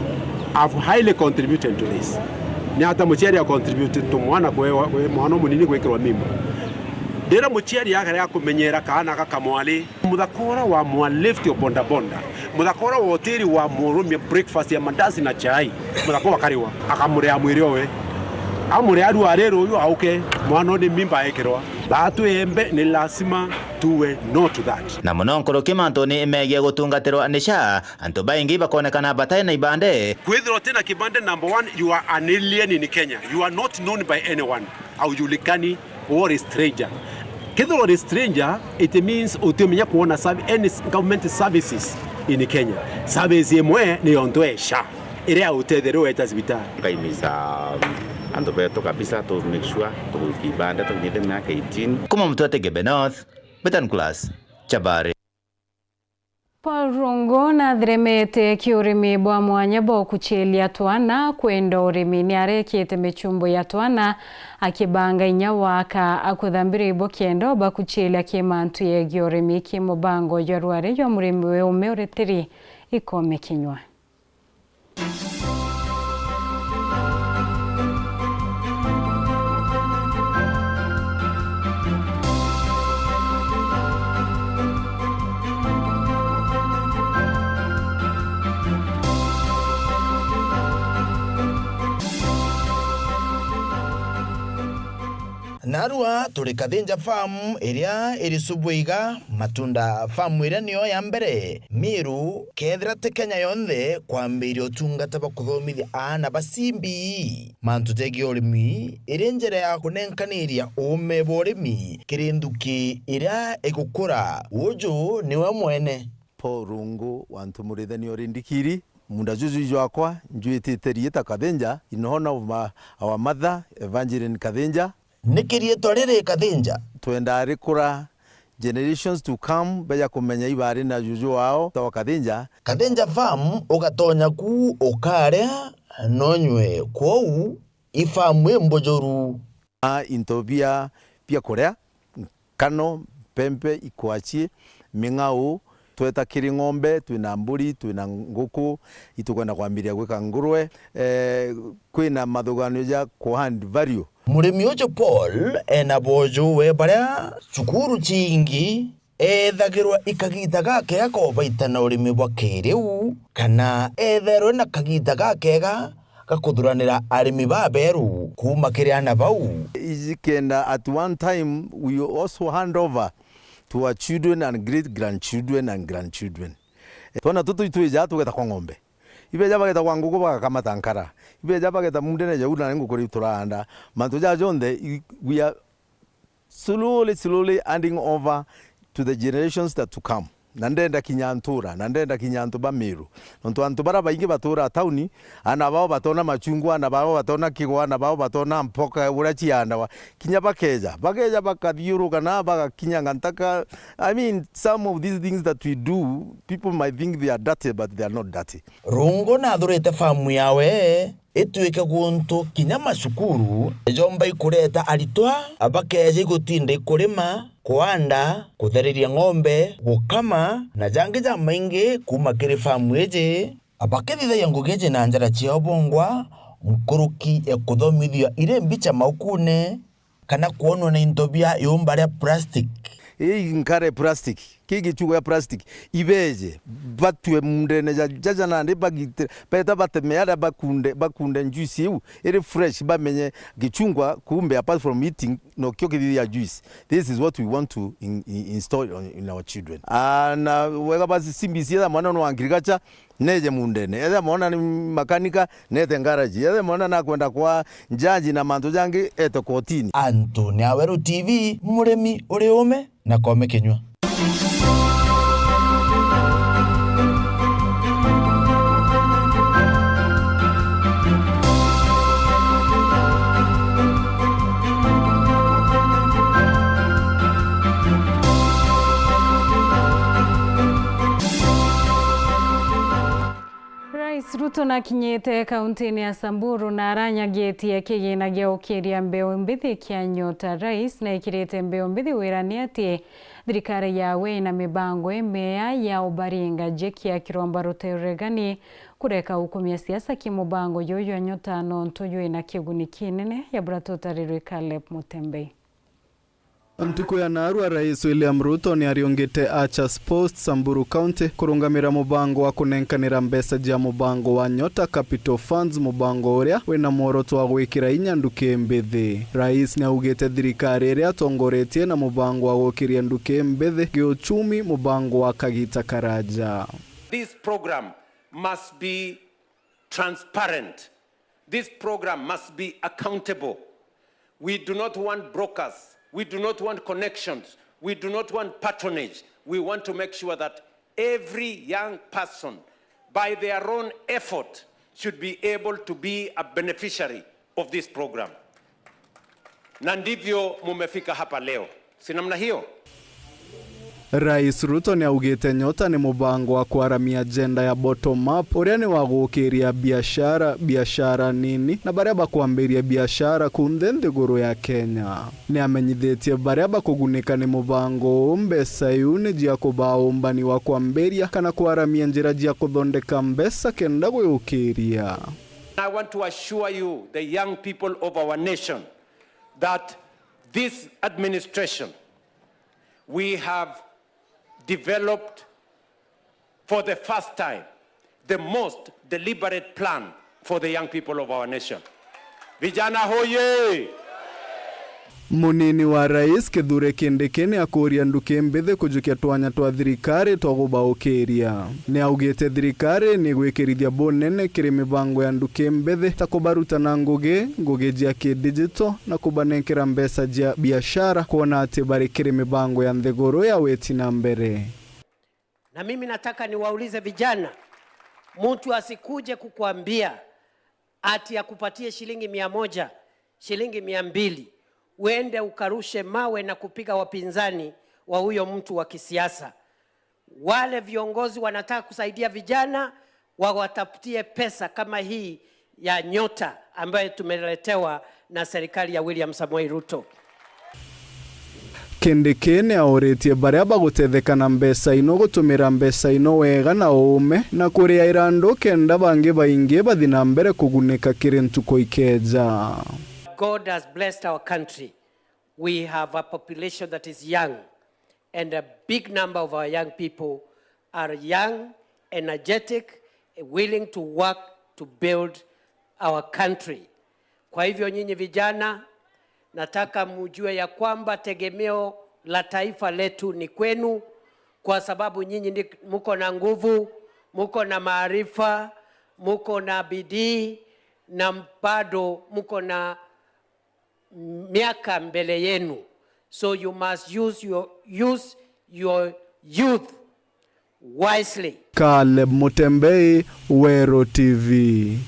have highly contributed to this. Ni ata muciari a contribute to mwana kwe-, kwe-, mwana munini gwikirwa mimba? Ndira muciari akarega kumenyera kaana gaka mwari, muthaka ura wa mwa lift o bodaboda, muthaka ura wa hoteli wa murumia breakfast ya mandazi na chai, muthaka ura akariwa, akamurea mwiri owe. Amurea aru ari ruyu auke, mwana ni mimba ekirwa. Batu embe ni lazima tuwe no to that. Na muno nkuruki mantuni megie gutungatirwa ni SHA, antu baingi bakonekana batai na ibande. Kwithirwa utina kibande, number one, you are an alien in Kenya. You are not known by anyone. Haujulikani, u uri stranger. Kethirwa uri stranger, it means utimenya kuona serv-, any s-, government services in Kenya. Service imwe ni yontu e SHA, iria utetherio weta cibitari. Nkaimisa, um, antu betu kabisa to make sure tugwika ibande tukinyite miaka eighteen. Kuma Mtwete Gebe North, Betan Class, Chabari. Paul Rungu nathiremete kiurimi bwa mwanya bwa kuchilia twana kwenda urimi. Ni arekite michumbo ya twana akibanga inya waka akuthambiria ibo kenda bakuchilia ki mantu yegie urimi ki mubango jwa rwari jwa murimi wi ume uritiri ikome kinywa. Narua turi Kathinja Farm iria iri Subweiga, Matunda Farm iria niyo ya mbere Miru, kethira ti Kenya yonthe, kwambiria utungata bwa kuthomithia aana ba C B E mantu jegie urimi, iri njira ya kunenkaniria uume bwa urimi kiri nthuki iria igukura. Uju niwe mwene. Paul Rungu wa Ntumurithania uri ndikiri, munda juju jwakwa njwitite riita Kathinja, in honor of my, our mother, Evangeline Kathinja. Niki riitwa riri Kathinja? Twendaa rikura Generations to come beja kumenya ibari na juju wao ta wa Kathinja. Kathinja Farm ugatonya ku ukaria nonywe, kwou ifamu imbujuru. A into bia, bia kuria, nkano, mpempe, ikwachi, ming'au, tweta kiri ng'ombe, twina mburi, twina nguku, itukwenda kwambiria gwika ngurwe, eh, kwina mathuganio ja ku add value. Murimi uju Paul ena boju we baria cukuru cingi ethagirwa ikagita gakega kobaita na urimi bwa kiriu, kana etherwe na kagita gakega ga kuthuranira arimi baberu kuuma kiri ana bau. Iji kenda at one time we also hand over to our children and great grandchildren and grandchildren. Twana tutu itwija tugeta kwa ng'ombe. Ibeja bageta kwa nguku bagakamata nkara. Ibeja bageta mundene jau na nguku riu turaanda. Mantu ja jonthe i-, we are slowly, slowly handing over to the generations that to come. Na ndenda kinya ntura, na ndenda kinya antu ba Meru. Nontu antu bara baingi batura tauni, ana bao batona machungwa, ana bao batona kigwa, ana bao batona mpoka uria ciandawa. Kinya bakeja, bakeja bakathiuruka na bagakinya ngantaka. I mean, some of these things that we do, people might think they are dirty, but they are not dirty. Rungu nathurite famu yawe itwike guntu kinya macukuru ijomba ikureta aritwa bakeja igutinda ikurima, kuanda, kuthariria ng'ombe, gukama na jangi jamaingi kuuma kiri famu iji. Bakithithagia ngugi iji na njara ciao bongwa, nkuruki ya kuthomithua iri mbicha maukune, kana kwonwa na into bia iumba ria plastic. Ii nkare plastic, kii gichugo ya plastic, ibeje, batue mundene ja, jaja nandi bagite-, beta bateme aria bakunde, bakunde juice iu iri fresh, bamenye gichungwa, kumbe apart from eating, nokio kithithia juice. This is what we want to in-, in-, install on, in our children. Ah, na wega basi C B C etha mwana no agriculture, neje mundene. Etha mwana ni makanika, nete ngaraji. Etha mwana nakwenda kwa njaji na mantu jangi, ete kotini. Anthony Aweru T V, murimi uri ume na kome kinyua. Rais Ruto nakinyite kauntini ya Samburu na aranyagitie kigina gia ukiria mbeu mbithi kia Nyota. Rais naikirite mbeu mbithi wira ni ati thirikari yawe ina mibango imea ya ubaringa jiki ya kiromba ruteregani kureka ukumia siasa ki mubango juju jwa Nyota nontu jwina kiguni kinene. Ya bura tutarirwe Caleb Mutembei. Ntuku ya naarua, Rais William Ruto ni ariungite Achas Post, Samburu County, kurungamira mubango wa kunenkanira mbeca cia mubango wa Nyota Capital Funds, mubango uria wina mworoto wa gwikira inya nduki mbithi. Rais ni augite thirikari iria atongoretie na mubango wa gukiria nduki mbithi kiuchumi, mubango wa kagita karaja. This program must be transparent. This program must be accountable. We do not want brokers. We do not want connections. We do not want patronage. We want to make sure that every young person, by their own effort, should be able to be a beneficiary of this program. Na ndivyo mumefika hapa leo. Si namna hiyo? Rais Ruto ni augite Nyota ni mubango wa kwaramia agenda ya bottom up, uria ni wa gukiria biashara, biashara nini, na baria bakwambiria biashara kunthe nthiguru ya Kenya. Ni amenyithitie baria bakugunika ni mubango uu mbeca iu ni cia kubaa umbani wa kwambiria kana kwaramia njira cia kuthondeka mbeca kenda gwiukiria. I want to assure you, the young people of our nation, that this administration, we have developed for the first time the most deliberate plan for the young people of our nation. Vijana hoye! Munini wa rais Kithure Kindiki ni akuria nduki mbithi kujukia twanya twa thirikari twa gubaukiria. Ni augite thirikari ni igwikirithia bunene kiri mibango ya nduki mbithi ta kubaruta na ngugi, ngugi cia kidijito na kubanenkera mbeca cia biashara kwona ati bari kiri mibango ya nthiguru ya witi na mbere. Na mimi nataka niwaulize vijana, mtu asikuje kukuambia ati akupatie shilingi mia moja, shilingi mia mbili, uende ukarushe mawe na kupiga wapinzani, wa huyo mtu wa kisiasa. Wale viongozi wanataka kusaidia vijana, wawatafutie pesa kama hii ya Nyota ambayo tumeletewa na serikali ya William Samoei Ruto. Kindiki ni auritie baria bagutetheka na mbeca ino gutumira mbeca ino wega na uume na kuriaira andu kenda bangi baingi bathi na mbere kugunika kiri ntuku ikeja. God has blessed our country. We have a population that is young, and a big number of our young people are young, energetic, willing to work to build our country. Kwa hivyo nyinyi vijana, nataka mjue ya kwamba tegemeo la taifa letu ni kwenu, kwa sababu nyinyi ndi-, mko na nguvu, mko na maarifa, mko na bidii, na bado mko na miaka mbele yenu. So you must use your, use your youth wisely. Caleb Mutembei, Weru T V.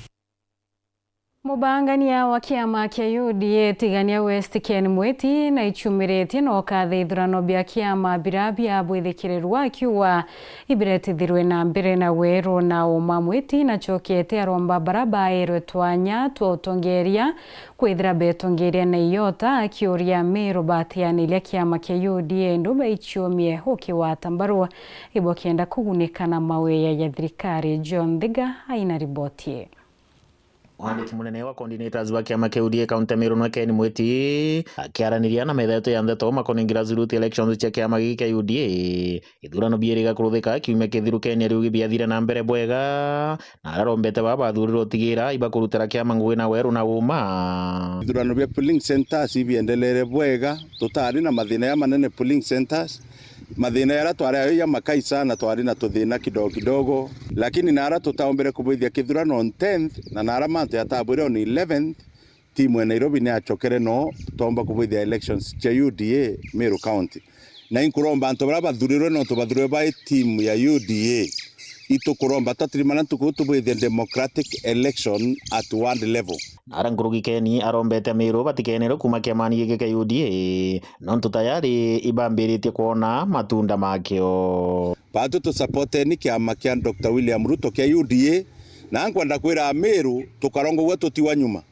Mubangania wa kiama kia U D A Tigania West Ken Mwiti naicumiritie na ukatha ithurano bia kiama bira bia bwithikirirwa akiuga ibiretithirwe na mbere na weru na uma. Mwiti nacokete aromba bara baerwe twanya twa utongeria kwithira betongeria na iota akiuria Miru batianiria kiama kia U D A ndu baichiumie ukigwata mbaru ibo kenda kugunika na mawia ya thirikari. John Thiga aina riboti ii. Mwandiki munene wa coordinators wa kiama kia U D A kaunti ya Meru nwe Ken Mwiti akiaraniria na metha yetu ya ndeto makoni grassroots elections cia kiama giki kia U D A, ithurano bieriga kuruthika kiumia kithiru Ken ariugi biathire na mbere bwega na ararombete baba bathurirwe utigira ibakurutira kiama ngugi na weru na uma. Ithurano bia polling centers ibiendelere bwega, tutari na mathina ya manene polling centers. Mathina jaria twari nayo ja makai sana, twari na tuthina kidogo kidogo, lakini nara tutaombire kubwithia kithurano on tenth, na nara mantu jatabwire on eleventh, timu ya Nairobi ni yacokere no tomba kubwithia elections cia U D A Meru County. Na inkuromba antu baria bathurirwe nontu bathurirwe bai timu ya U D A, itukuromba twatirimana ntuku tubwithie democratic election at ward level. Nara nkuruki Ken arombete Amiru batikenere kuuma kiamani giki kia U D A, nontu tayari ibambiritie kwona matunda makio. Batu tusapoteni kiama kia Doctor William Ruto kia U D A, na nkwenda kwira Amiru tukarongogua tutiwa nyuma,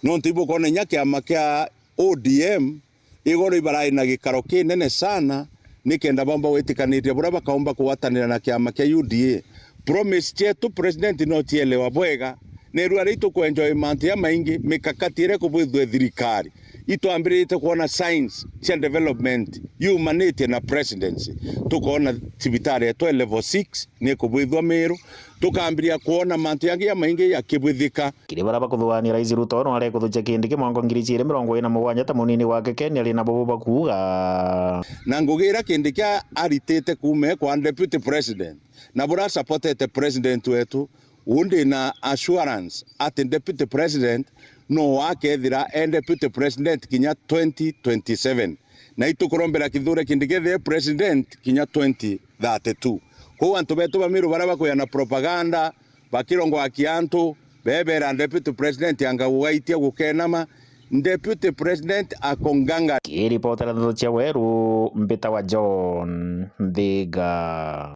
nontu ibukwona inya kiama kia O D M igoro ibarai na gikaro kinene sana, nikenda baumba gwitikaniria buria bakaumba kugwatanira na kiama kia U D A. Promise cietu president no cielewa bwega, neru aria itukuenjoy mantu jamaingi, mikakati iria ikubwithua thirikari. Itwambiritie kwona signs cia development yumanitie na presidency. Tukoona cibitari yetu e level six ni ikubwithua Miru, tukambiria kwona mantu jangi jamaingi jakibwithika. Kiri baria bakuthugaania, Rais Ruto no arekuthukia Kindiki mwanka ngiri ciiri mirongo iiri na mugwanja ta munini wake Ken ari nabo bo bakuuga. Na ngugi iria Kindiki aritite kuuma kwa deputy president, na buria asupportete president wetu, uu ndi na assurance ati deputy president no akethira e deputy president kinya twenty twenty-seven. Na itukurombera Kithure Kindiki ethire president kinya twenty thirty-two. Kwou antu betu ba Miru baria bakwija na propaganda, bakirongwakia antu, bebera deputy president anga gugaitia gukenama, deputy president akonganga. Kiripotera ndeto cia Weru, mbitawa John Nthiga.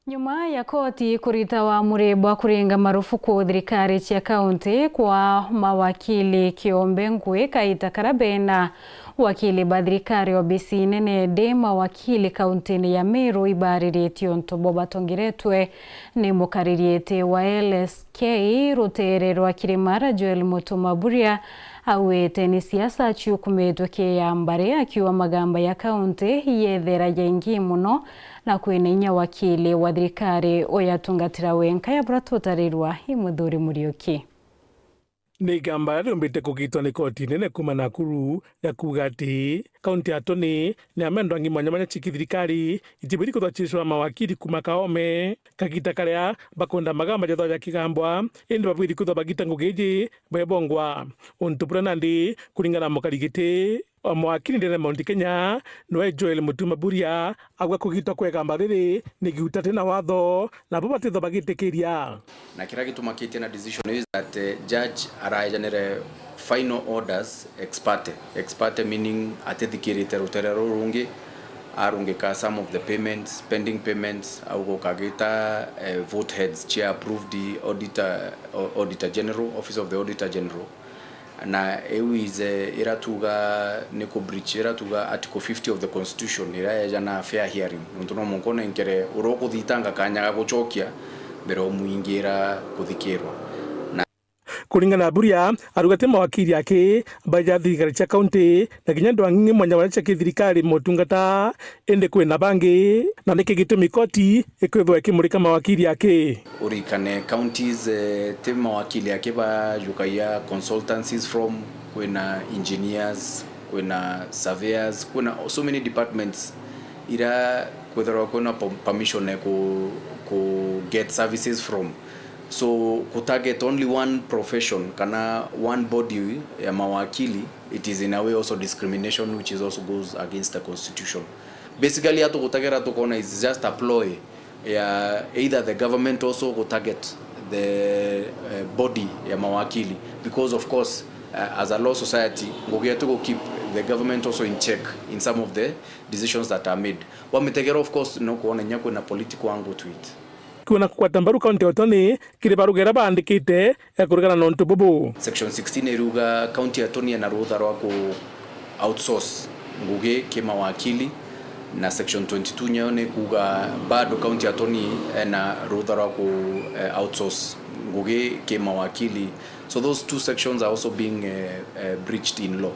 Nyuma ya koti kurita wamuri bwa kuringa marufuku thirikari cia kaunti kwa mawakili kiombe ngui kaita karia bena wakili ba thirikari obisi nene ndi mawakili kauntini ya Meru ibariritie untu bo batongeretwe ni mukaririete wa L S K rutere rwa Kirimara Joel Mutuma Buria auite ni siasa ciukumitwe kiya mbari akiuga magamba ya kaunti yethera jaingi muno na kwina inya wakili wa thirikari uyatungatira wenka ya buria tutarirwa i Muthuri Muriuki. Ni igamba riumbite kugitwa ni koti nene kuuma Nakuru ria kuuga ati kaunti ya Tuni ni amendwa ngi mwanya mwanya ciki thirikari itibwiri kwithwa ciicwa mawakili kuuma Kaome kagita karia bakwenda magamba jethwa jakigambwa, indi babwiri kwithwa bagita ngugi iji bebongwa. Untu buria nandi kuringana na mukarigiti o mawakili ndene Mount Kenya, nwe Joel Mutuma Buria, auga kugitwa kwa igamba riri ni giuta tina watho, nabo batithwa bagitikiria. Na kiria gitumakitie na decision is that, eh, judge araejanire final orders ex parte. Ex parte meaning atithikirite rutere ruru rungi, arungika some of the payments, pending payments, auga ukagita, eh, vote heads cia approved auditor, o-, Auditor General, Office of the Auditor General. Na iu is, eh, iratuga ni ku breach, iratuga Article fifty of the Constitution, iria yejana fair hearing. Nontu no mwanka unenkere uria ukuthitanga kanya ga gucokia mbere umwingira kuthikirwa. Na Kuringana na Mburia, arauga ti mawakiri aki baja thirikari cia kaunti na kinya antu angi mwanya baria cia kithirikari motungata, indi kwina bangi, na niki gitumi koti ikwithwa ikimurika mawakiri aki. Urikane counties, eh, ti mawakiri aki bajukagia consultancies from, kwina engineers, kwina surveyors, kwina so many departments ira kwithirwa kwina po-, permission ya ku, ku get services from. So, ku target only one profession kana one body ya mawakili, it is in a way also discrimination, which is also goes against the constitution. Basically, atukutagira tukona is just a ploy ya either the government also ku target the, eh, body ya mawakili, because of course, eh, as a law society, ngugi yetu ku keep the government also in check in some of the decisions that are made. Wamitegera, of course, no kuona inya kwina political angle to it. Kwina kugwata mbaru county attorney kiri barugera baandikite, eh, kurigana na untu bubu. Section sixteen iruga county attorney ena rutha rwa ku outsource ngugi ki mawakili, na section twenty-two nyayo ni kuga bado county attorney ena rutha rwa ku, eh, outsource ngugi ki mawakili. So those two sections are also being, eh, eh, breached in law.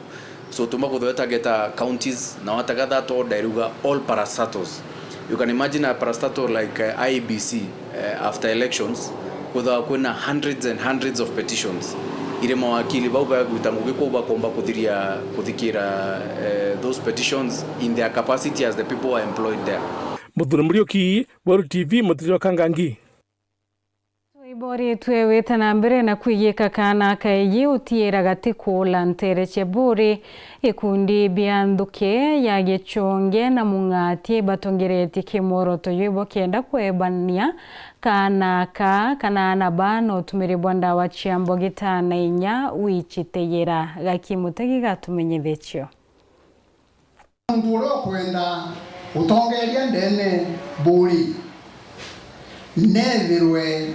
So tumba kuthweta geta counties, na wataga that order iruga all parastatals. You can imagine a parastatal like, eh, I E B C, eh, after elections, kwithagwa kwina hundreds and hundreds of petitions. Iri mawakili bau bagwita ngugi kuu bakomba kuthiria, kuthikira, eh, those petitions in their capacity as the people who are employed there. Muthuri Muriuki, Weru T V, Mutiri wa Kangangi. Twiboritwe wite na mbere na kwigika kaana kaiji utiira gati kuula nteere cia Buuri. Ikundi bia nthuki ya Gichunge na Mung'ati batongeretie kimworoto jwibo kenda kwebania kaana aka kana aana baa na utumiri bwa ndawa cia mbogita na inya wichiteyera. Gaki Mutegi gatumenyithicio. Muntu uria ukwenda utongeria ndene Buuri, neethirwe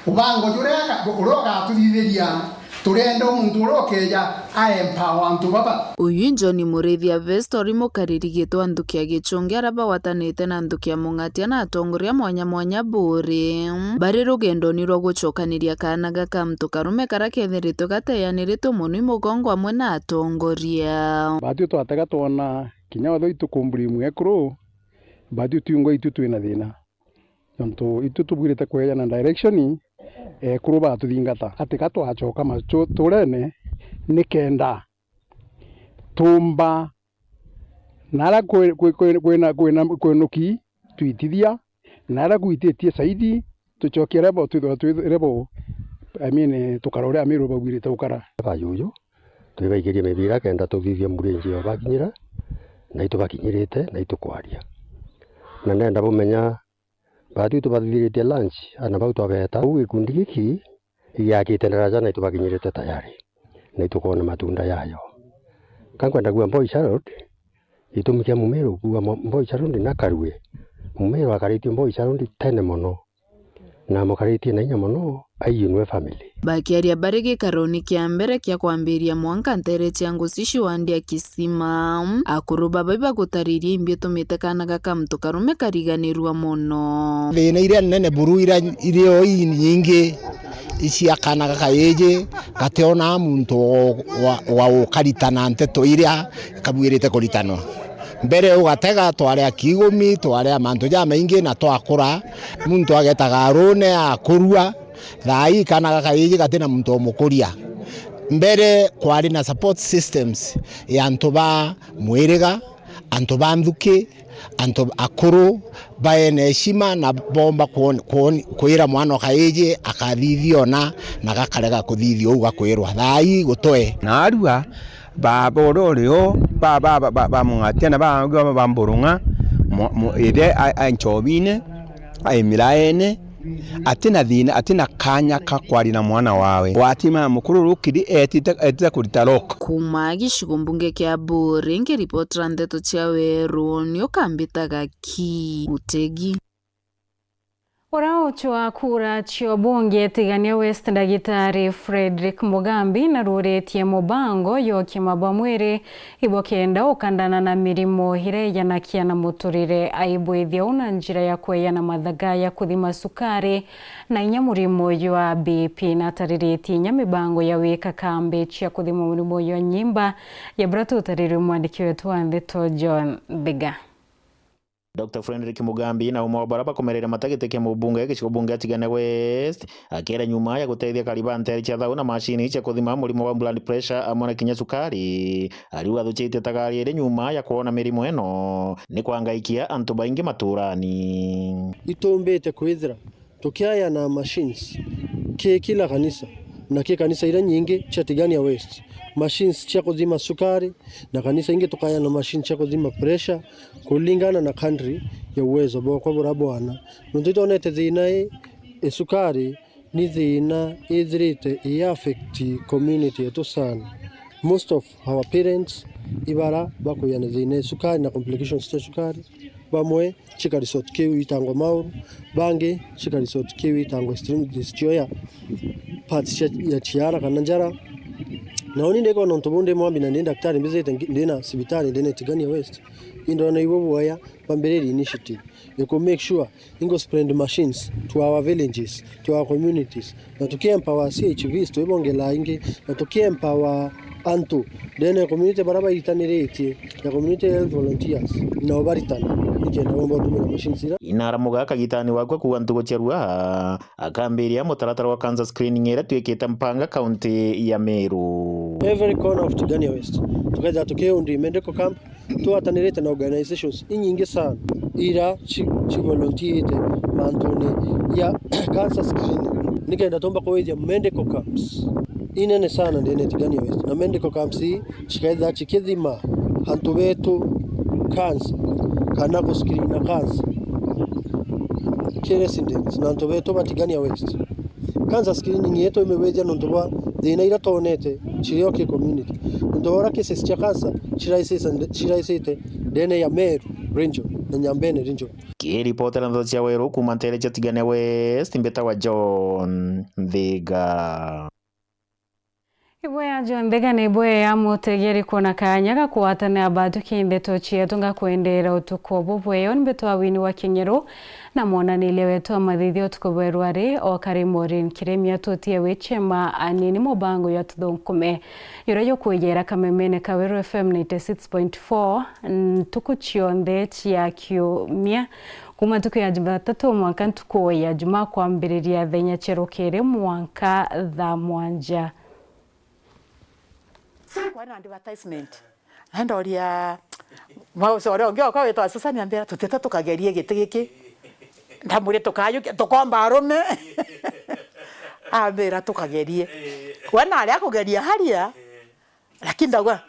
mubango juria aga-, uria ugatuthithiria, turienda muntu uria ukeeja a empower antu baba. Uyu John Murithia Vestori, mukariri gitwa nthuki ya Gichunge, aria bagwatanite na nthuki ya Mung'atia na atongoria mwanya mwanya Buuri, bari rugendoni rwa gucokaniria kaana gaka muntu karume karia keethiritwe gateeaniritwe mono i mugongo amwe na atongoria. Baatwi twatega twona kinya wethirwa itukumburimwe ekuru, baatwi twingwa itwi twina thina. Nontu itwi tubwirite kweejana direction, ekuru batuthingata. Ati ka twacoka maturene, ni kenda tuumba na aria kwi-, kwi-, kwi-, kwina, kwina, kwinuki twitithia, na aria gwititie saidi, tucokie level, twithirwa twi level, I mean, tukara uria Amiru babwirite gukara. Bajuju, twibaikirie mibira kenda tuthithia mburi injio bakinyira, na itubakinyirite, na itukwaria. Na ndenda bumenya, baatwi tubathithiritie lunch, ana bau twabeeta. Uu gikundi giki igiakite ndaraja na itubakinyirite tayari, na itukwona matunda yayo. Ka nkwenda kuuga Mboicha Road, gitumi kia Mumiru kuuga Mo-, Mboicha Road na Karue. Mumiru akaritie Mboicha Road tene mono, na amukaritie na inya mono, aiyunwe family. Bakiaria bari gikaroni kia mbere kia kwambiria mwanka nteere cia Nguci ciwandi ya Kisima, akuru baba ibagutaririe imbi itumite kaana gaka muntu karume kariganirua mono. Thina iria nene buru iria irio inyingi icia kaana gaka iji, gationaa muntu wa, wa, wa ukaritana nteto iria kabwirite kuritanwa. Mbere ugatega, twaria kiigumi, twaria mantu jamaingi na twakura, muntu agetaga arune akurua. Thaa ii kaana gaka iji gati na muntu umukuria. Mbere kwari na support systems ya antu ba mwiriga, antu ba nthuki, antu akuru, baena heshima na bomba kwon-, kwon-, kwira mwana o kaiji akathithia ona na gakarega kuthithia uu gakwirwa. Thaa ii gutwe. Naarua, baaba uria uri o, ba, ba, ba, ba, ba Mung'atia na ba, ba, ba Mburung'a, mo-, mo-, ithe a, a Nchobine, a Imiraene, Atina thina, atina kanya ka kwaria na mwana wawe. Watima mukuru rukiri etite, etite kurita lock. Kuma gicigo mbunge kia Buuri, nkiripotera ndeto cia Weru, ni ukambitaga ki Utegi. Uria ucwaa kura cia ubunge Tigania West, Ndagitari Fredrick Mugambi, naruritie mubango jwa ukima bwa mwiri ibo kenda ukandana na mirimo iria ijanakia na muturire. Aibwithia uu na njira ya kweyana mathaga ya kuthima cukari na inya murimo jwa B P, na atariritie inya mibango ya wika kambi cia kuthima murimo jwa nyimba, ya buria tutariri mwandiki wetu wa ndeto John Thiga. Doctor Fredrick Mugambi na umwe wa baria bakomerere mata giti kia mubunge gicigo bunge ya Tigania West, akera nyuma ya gutethia akari ba nteere cia thau na macini cia kuthima murimo wa blood pressure amwe na kinya cukari, ariuga athucitie tagari iri nyuma ya kwona mirimo ino ni kwangaikia antu baingi maturani. Itumbite kwithira tukiayana machines ki kila kanisa, na ki kanisa iria nyingi cia Tigania West, machines cia kuthima cukari, na kanisa ingi tukayana machines cia kuthima pressure, kulingana na kadri ya uwezo bwakwa buria bwana. Nontu itwonete thina ii, icukari ni thina ithirite i affect community yetu sana. Most of our parents ibara bakuya na thina ya cukari na complications cia cukari, bamwe chika resort kiu itangwa Mauru, bangi chika resort kiu itangwa Extreme Destroyer, parts cia, ya Chiara kana Njara. Na uni ndikona untu buu ndi mwambi na ndi ndaktari mbithite ngi-, ndina cibitari ndina Tigania West, indona ibo buoya bambiririe initiative ya ku make sure ingo spread machines to our villages, to our communities, na tuki empower C H Vs twibongela ingi, na tuki empower antu ndene ya community baria baitaniritie na community health volunteers, nao baritana nikenda bomba utumira machines ira. Inaramuga kagitani wakwa kuuga ntugo cia rua, akambiria mutaratara wa cancer screening iria twikite mpanga kaunti ya Meru. Every corner of Tigania West tukethira tukiundi medical camp, twatanirite na organizations inyingi sana ira ci, ci volunteerite mantune ya cancer screening, nikenda tumba kuwithia medical camps inene sana ndene Tigania West, na medical camps ii cikethira cikithima antu betu cancer kana kuscreena cancer ki residents na antu betu ba Tigania West. Cancer screening yetu imiwithia nontu bwa thina ira twonete cirio ki community. Nontu bwa uria cases cia cancer ciraisisa-, ciraisite ndene ya Meru region na Nyambene region. Kiripotera ndeto cia Weru kuuma nteere cia Tigania West, mbitagwa John Nthiga. Iboya John Nthiga na iboya ya mutegeri kwona kanya ga kugwatanira bathuki ndeto cietu. Ngakwendeera utuku bubwega. Ni mbitwa Winnie wa King'eru na mwonaniria wetu wa mathithio utuku bwerwa ari o kari Maureen Kiremia. Tutie wichema anini mubango ya tuthunkume yuria yukwijera kamemene ka Weru F M ninety six point four ntuku cionthe cia kiumia, kuuma ntuku ya Jumatatu mwanka ntuku ya Jumaa, kwambiriria thenya cia rukiri mwanka thaa mwanja. Kwari na advertisement. Na ndoria mauca uria ungi okwa witwa Susan, ambira, "Tutite tukagerie giti giki." Ndamwire, "Tukayukia, tukomba arume." Ambira, "Tukagerie." We nari akugeria haria, lakini ndauga,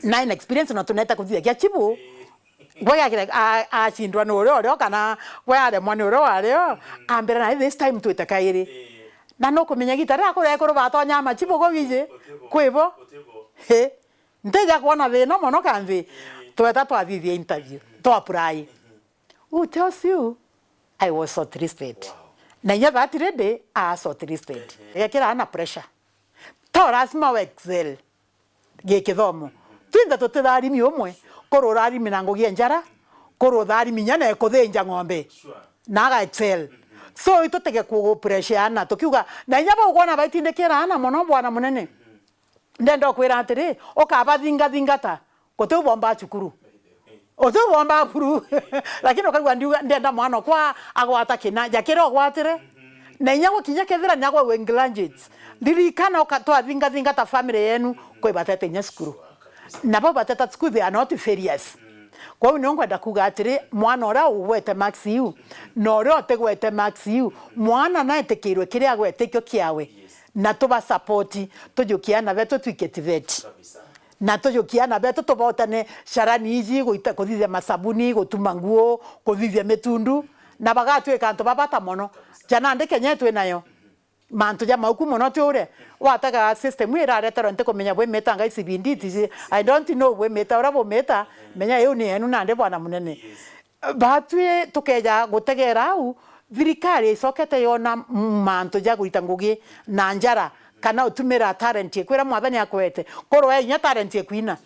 nari na experience, na tunete kuthithagia chibu. Gwe akire-, a-, acindwa ni uria urio, kana gwe aremwa ni uria wario, ambira, "Na this time twite kairi." Na nukumenya gita riria kuria ekuru batonyaa machibu gugiji, kwibo. He. Ntija kwona thina mono kambi, tweta twathithia interview, twa apply. Who tells you I was shortlisted? Na inya that lady a shortlisted. Gekira na pressure. To lazima we excel. Gikithomo. Twinthe tutitharimi umwe, kuri utharimi na ngugi ya njara, kuri utharimi inya na kuthinja ng'ombe. Na aga excel. So itutege ku pressure ana, tukiuga, na inya bau kwona baitindikira ana mono, bwana munene. Ndenda ukwira atiri, ukabathingathingata, guti ubomba cukuru. Uti ubomba buru. Lakini ukaigua ndiuga, ndenda mwana okwa agwata kina, ja kira ugwatire. Na inya gukinya kethira ni agwa we graduates. Ndirikana uka-, twathingathingata family yenu, kwi batete inya cukuru. Na bau bateta cukuru, they are not failures. Kwou nio ngwenda kuuga atiri, mwana uria ugwete marks iu, na uria utigwete marks iu, mwana naetikirwe kiria agwete ikio kiawe. Na tuba support, tujukie ana betu twike TVET. Na tujukie ana betu tubotane carani iji, guita-, kuthithia masabuni, gutuma nguo, kuthithia mitundu. na bagatwika antu ba bata mono. Ja nandi Kenya itwi nayo. Mantu ja mauku mono ti uria. Watega system irareterwa ntikumenya bwimita ngai C B D, ti, I don't know bwimita uria bumita, menya iu ni yenu nandi bwana munene. Batwi tukeja gutegera au, thirikari icokete yona mantu ja gwita ngugi na njara, kana utumira talent ikwira mwathani akwete. Korwa inya talent ikwina.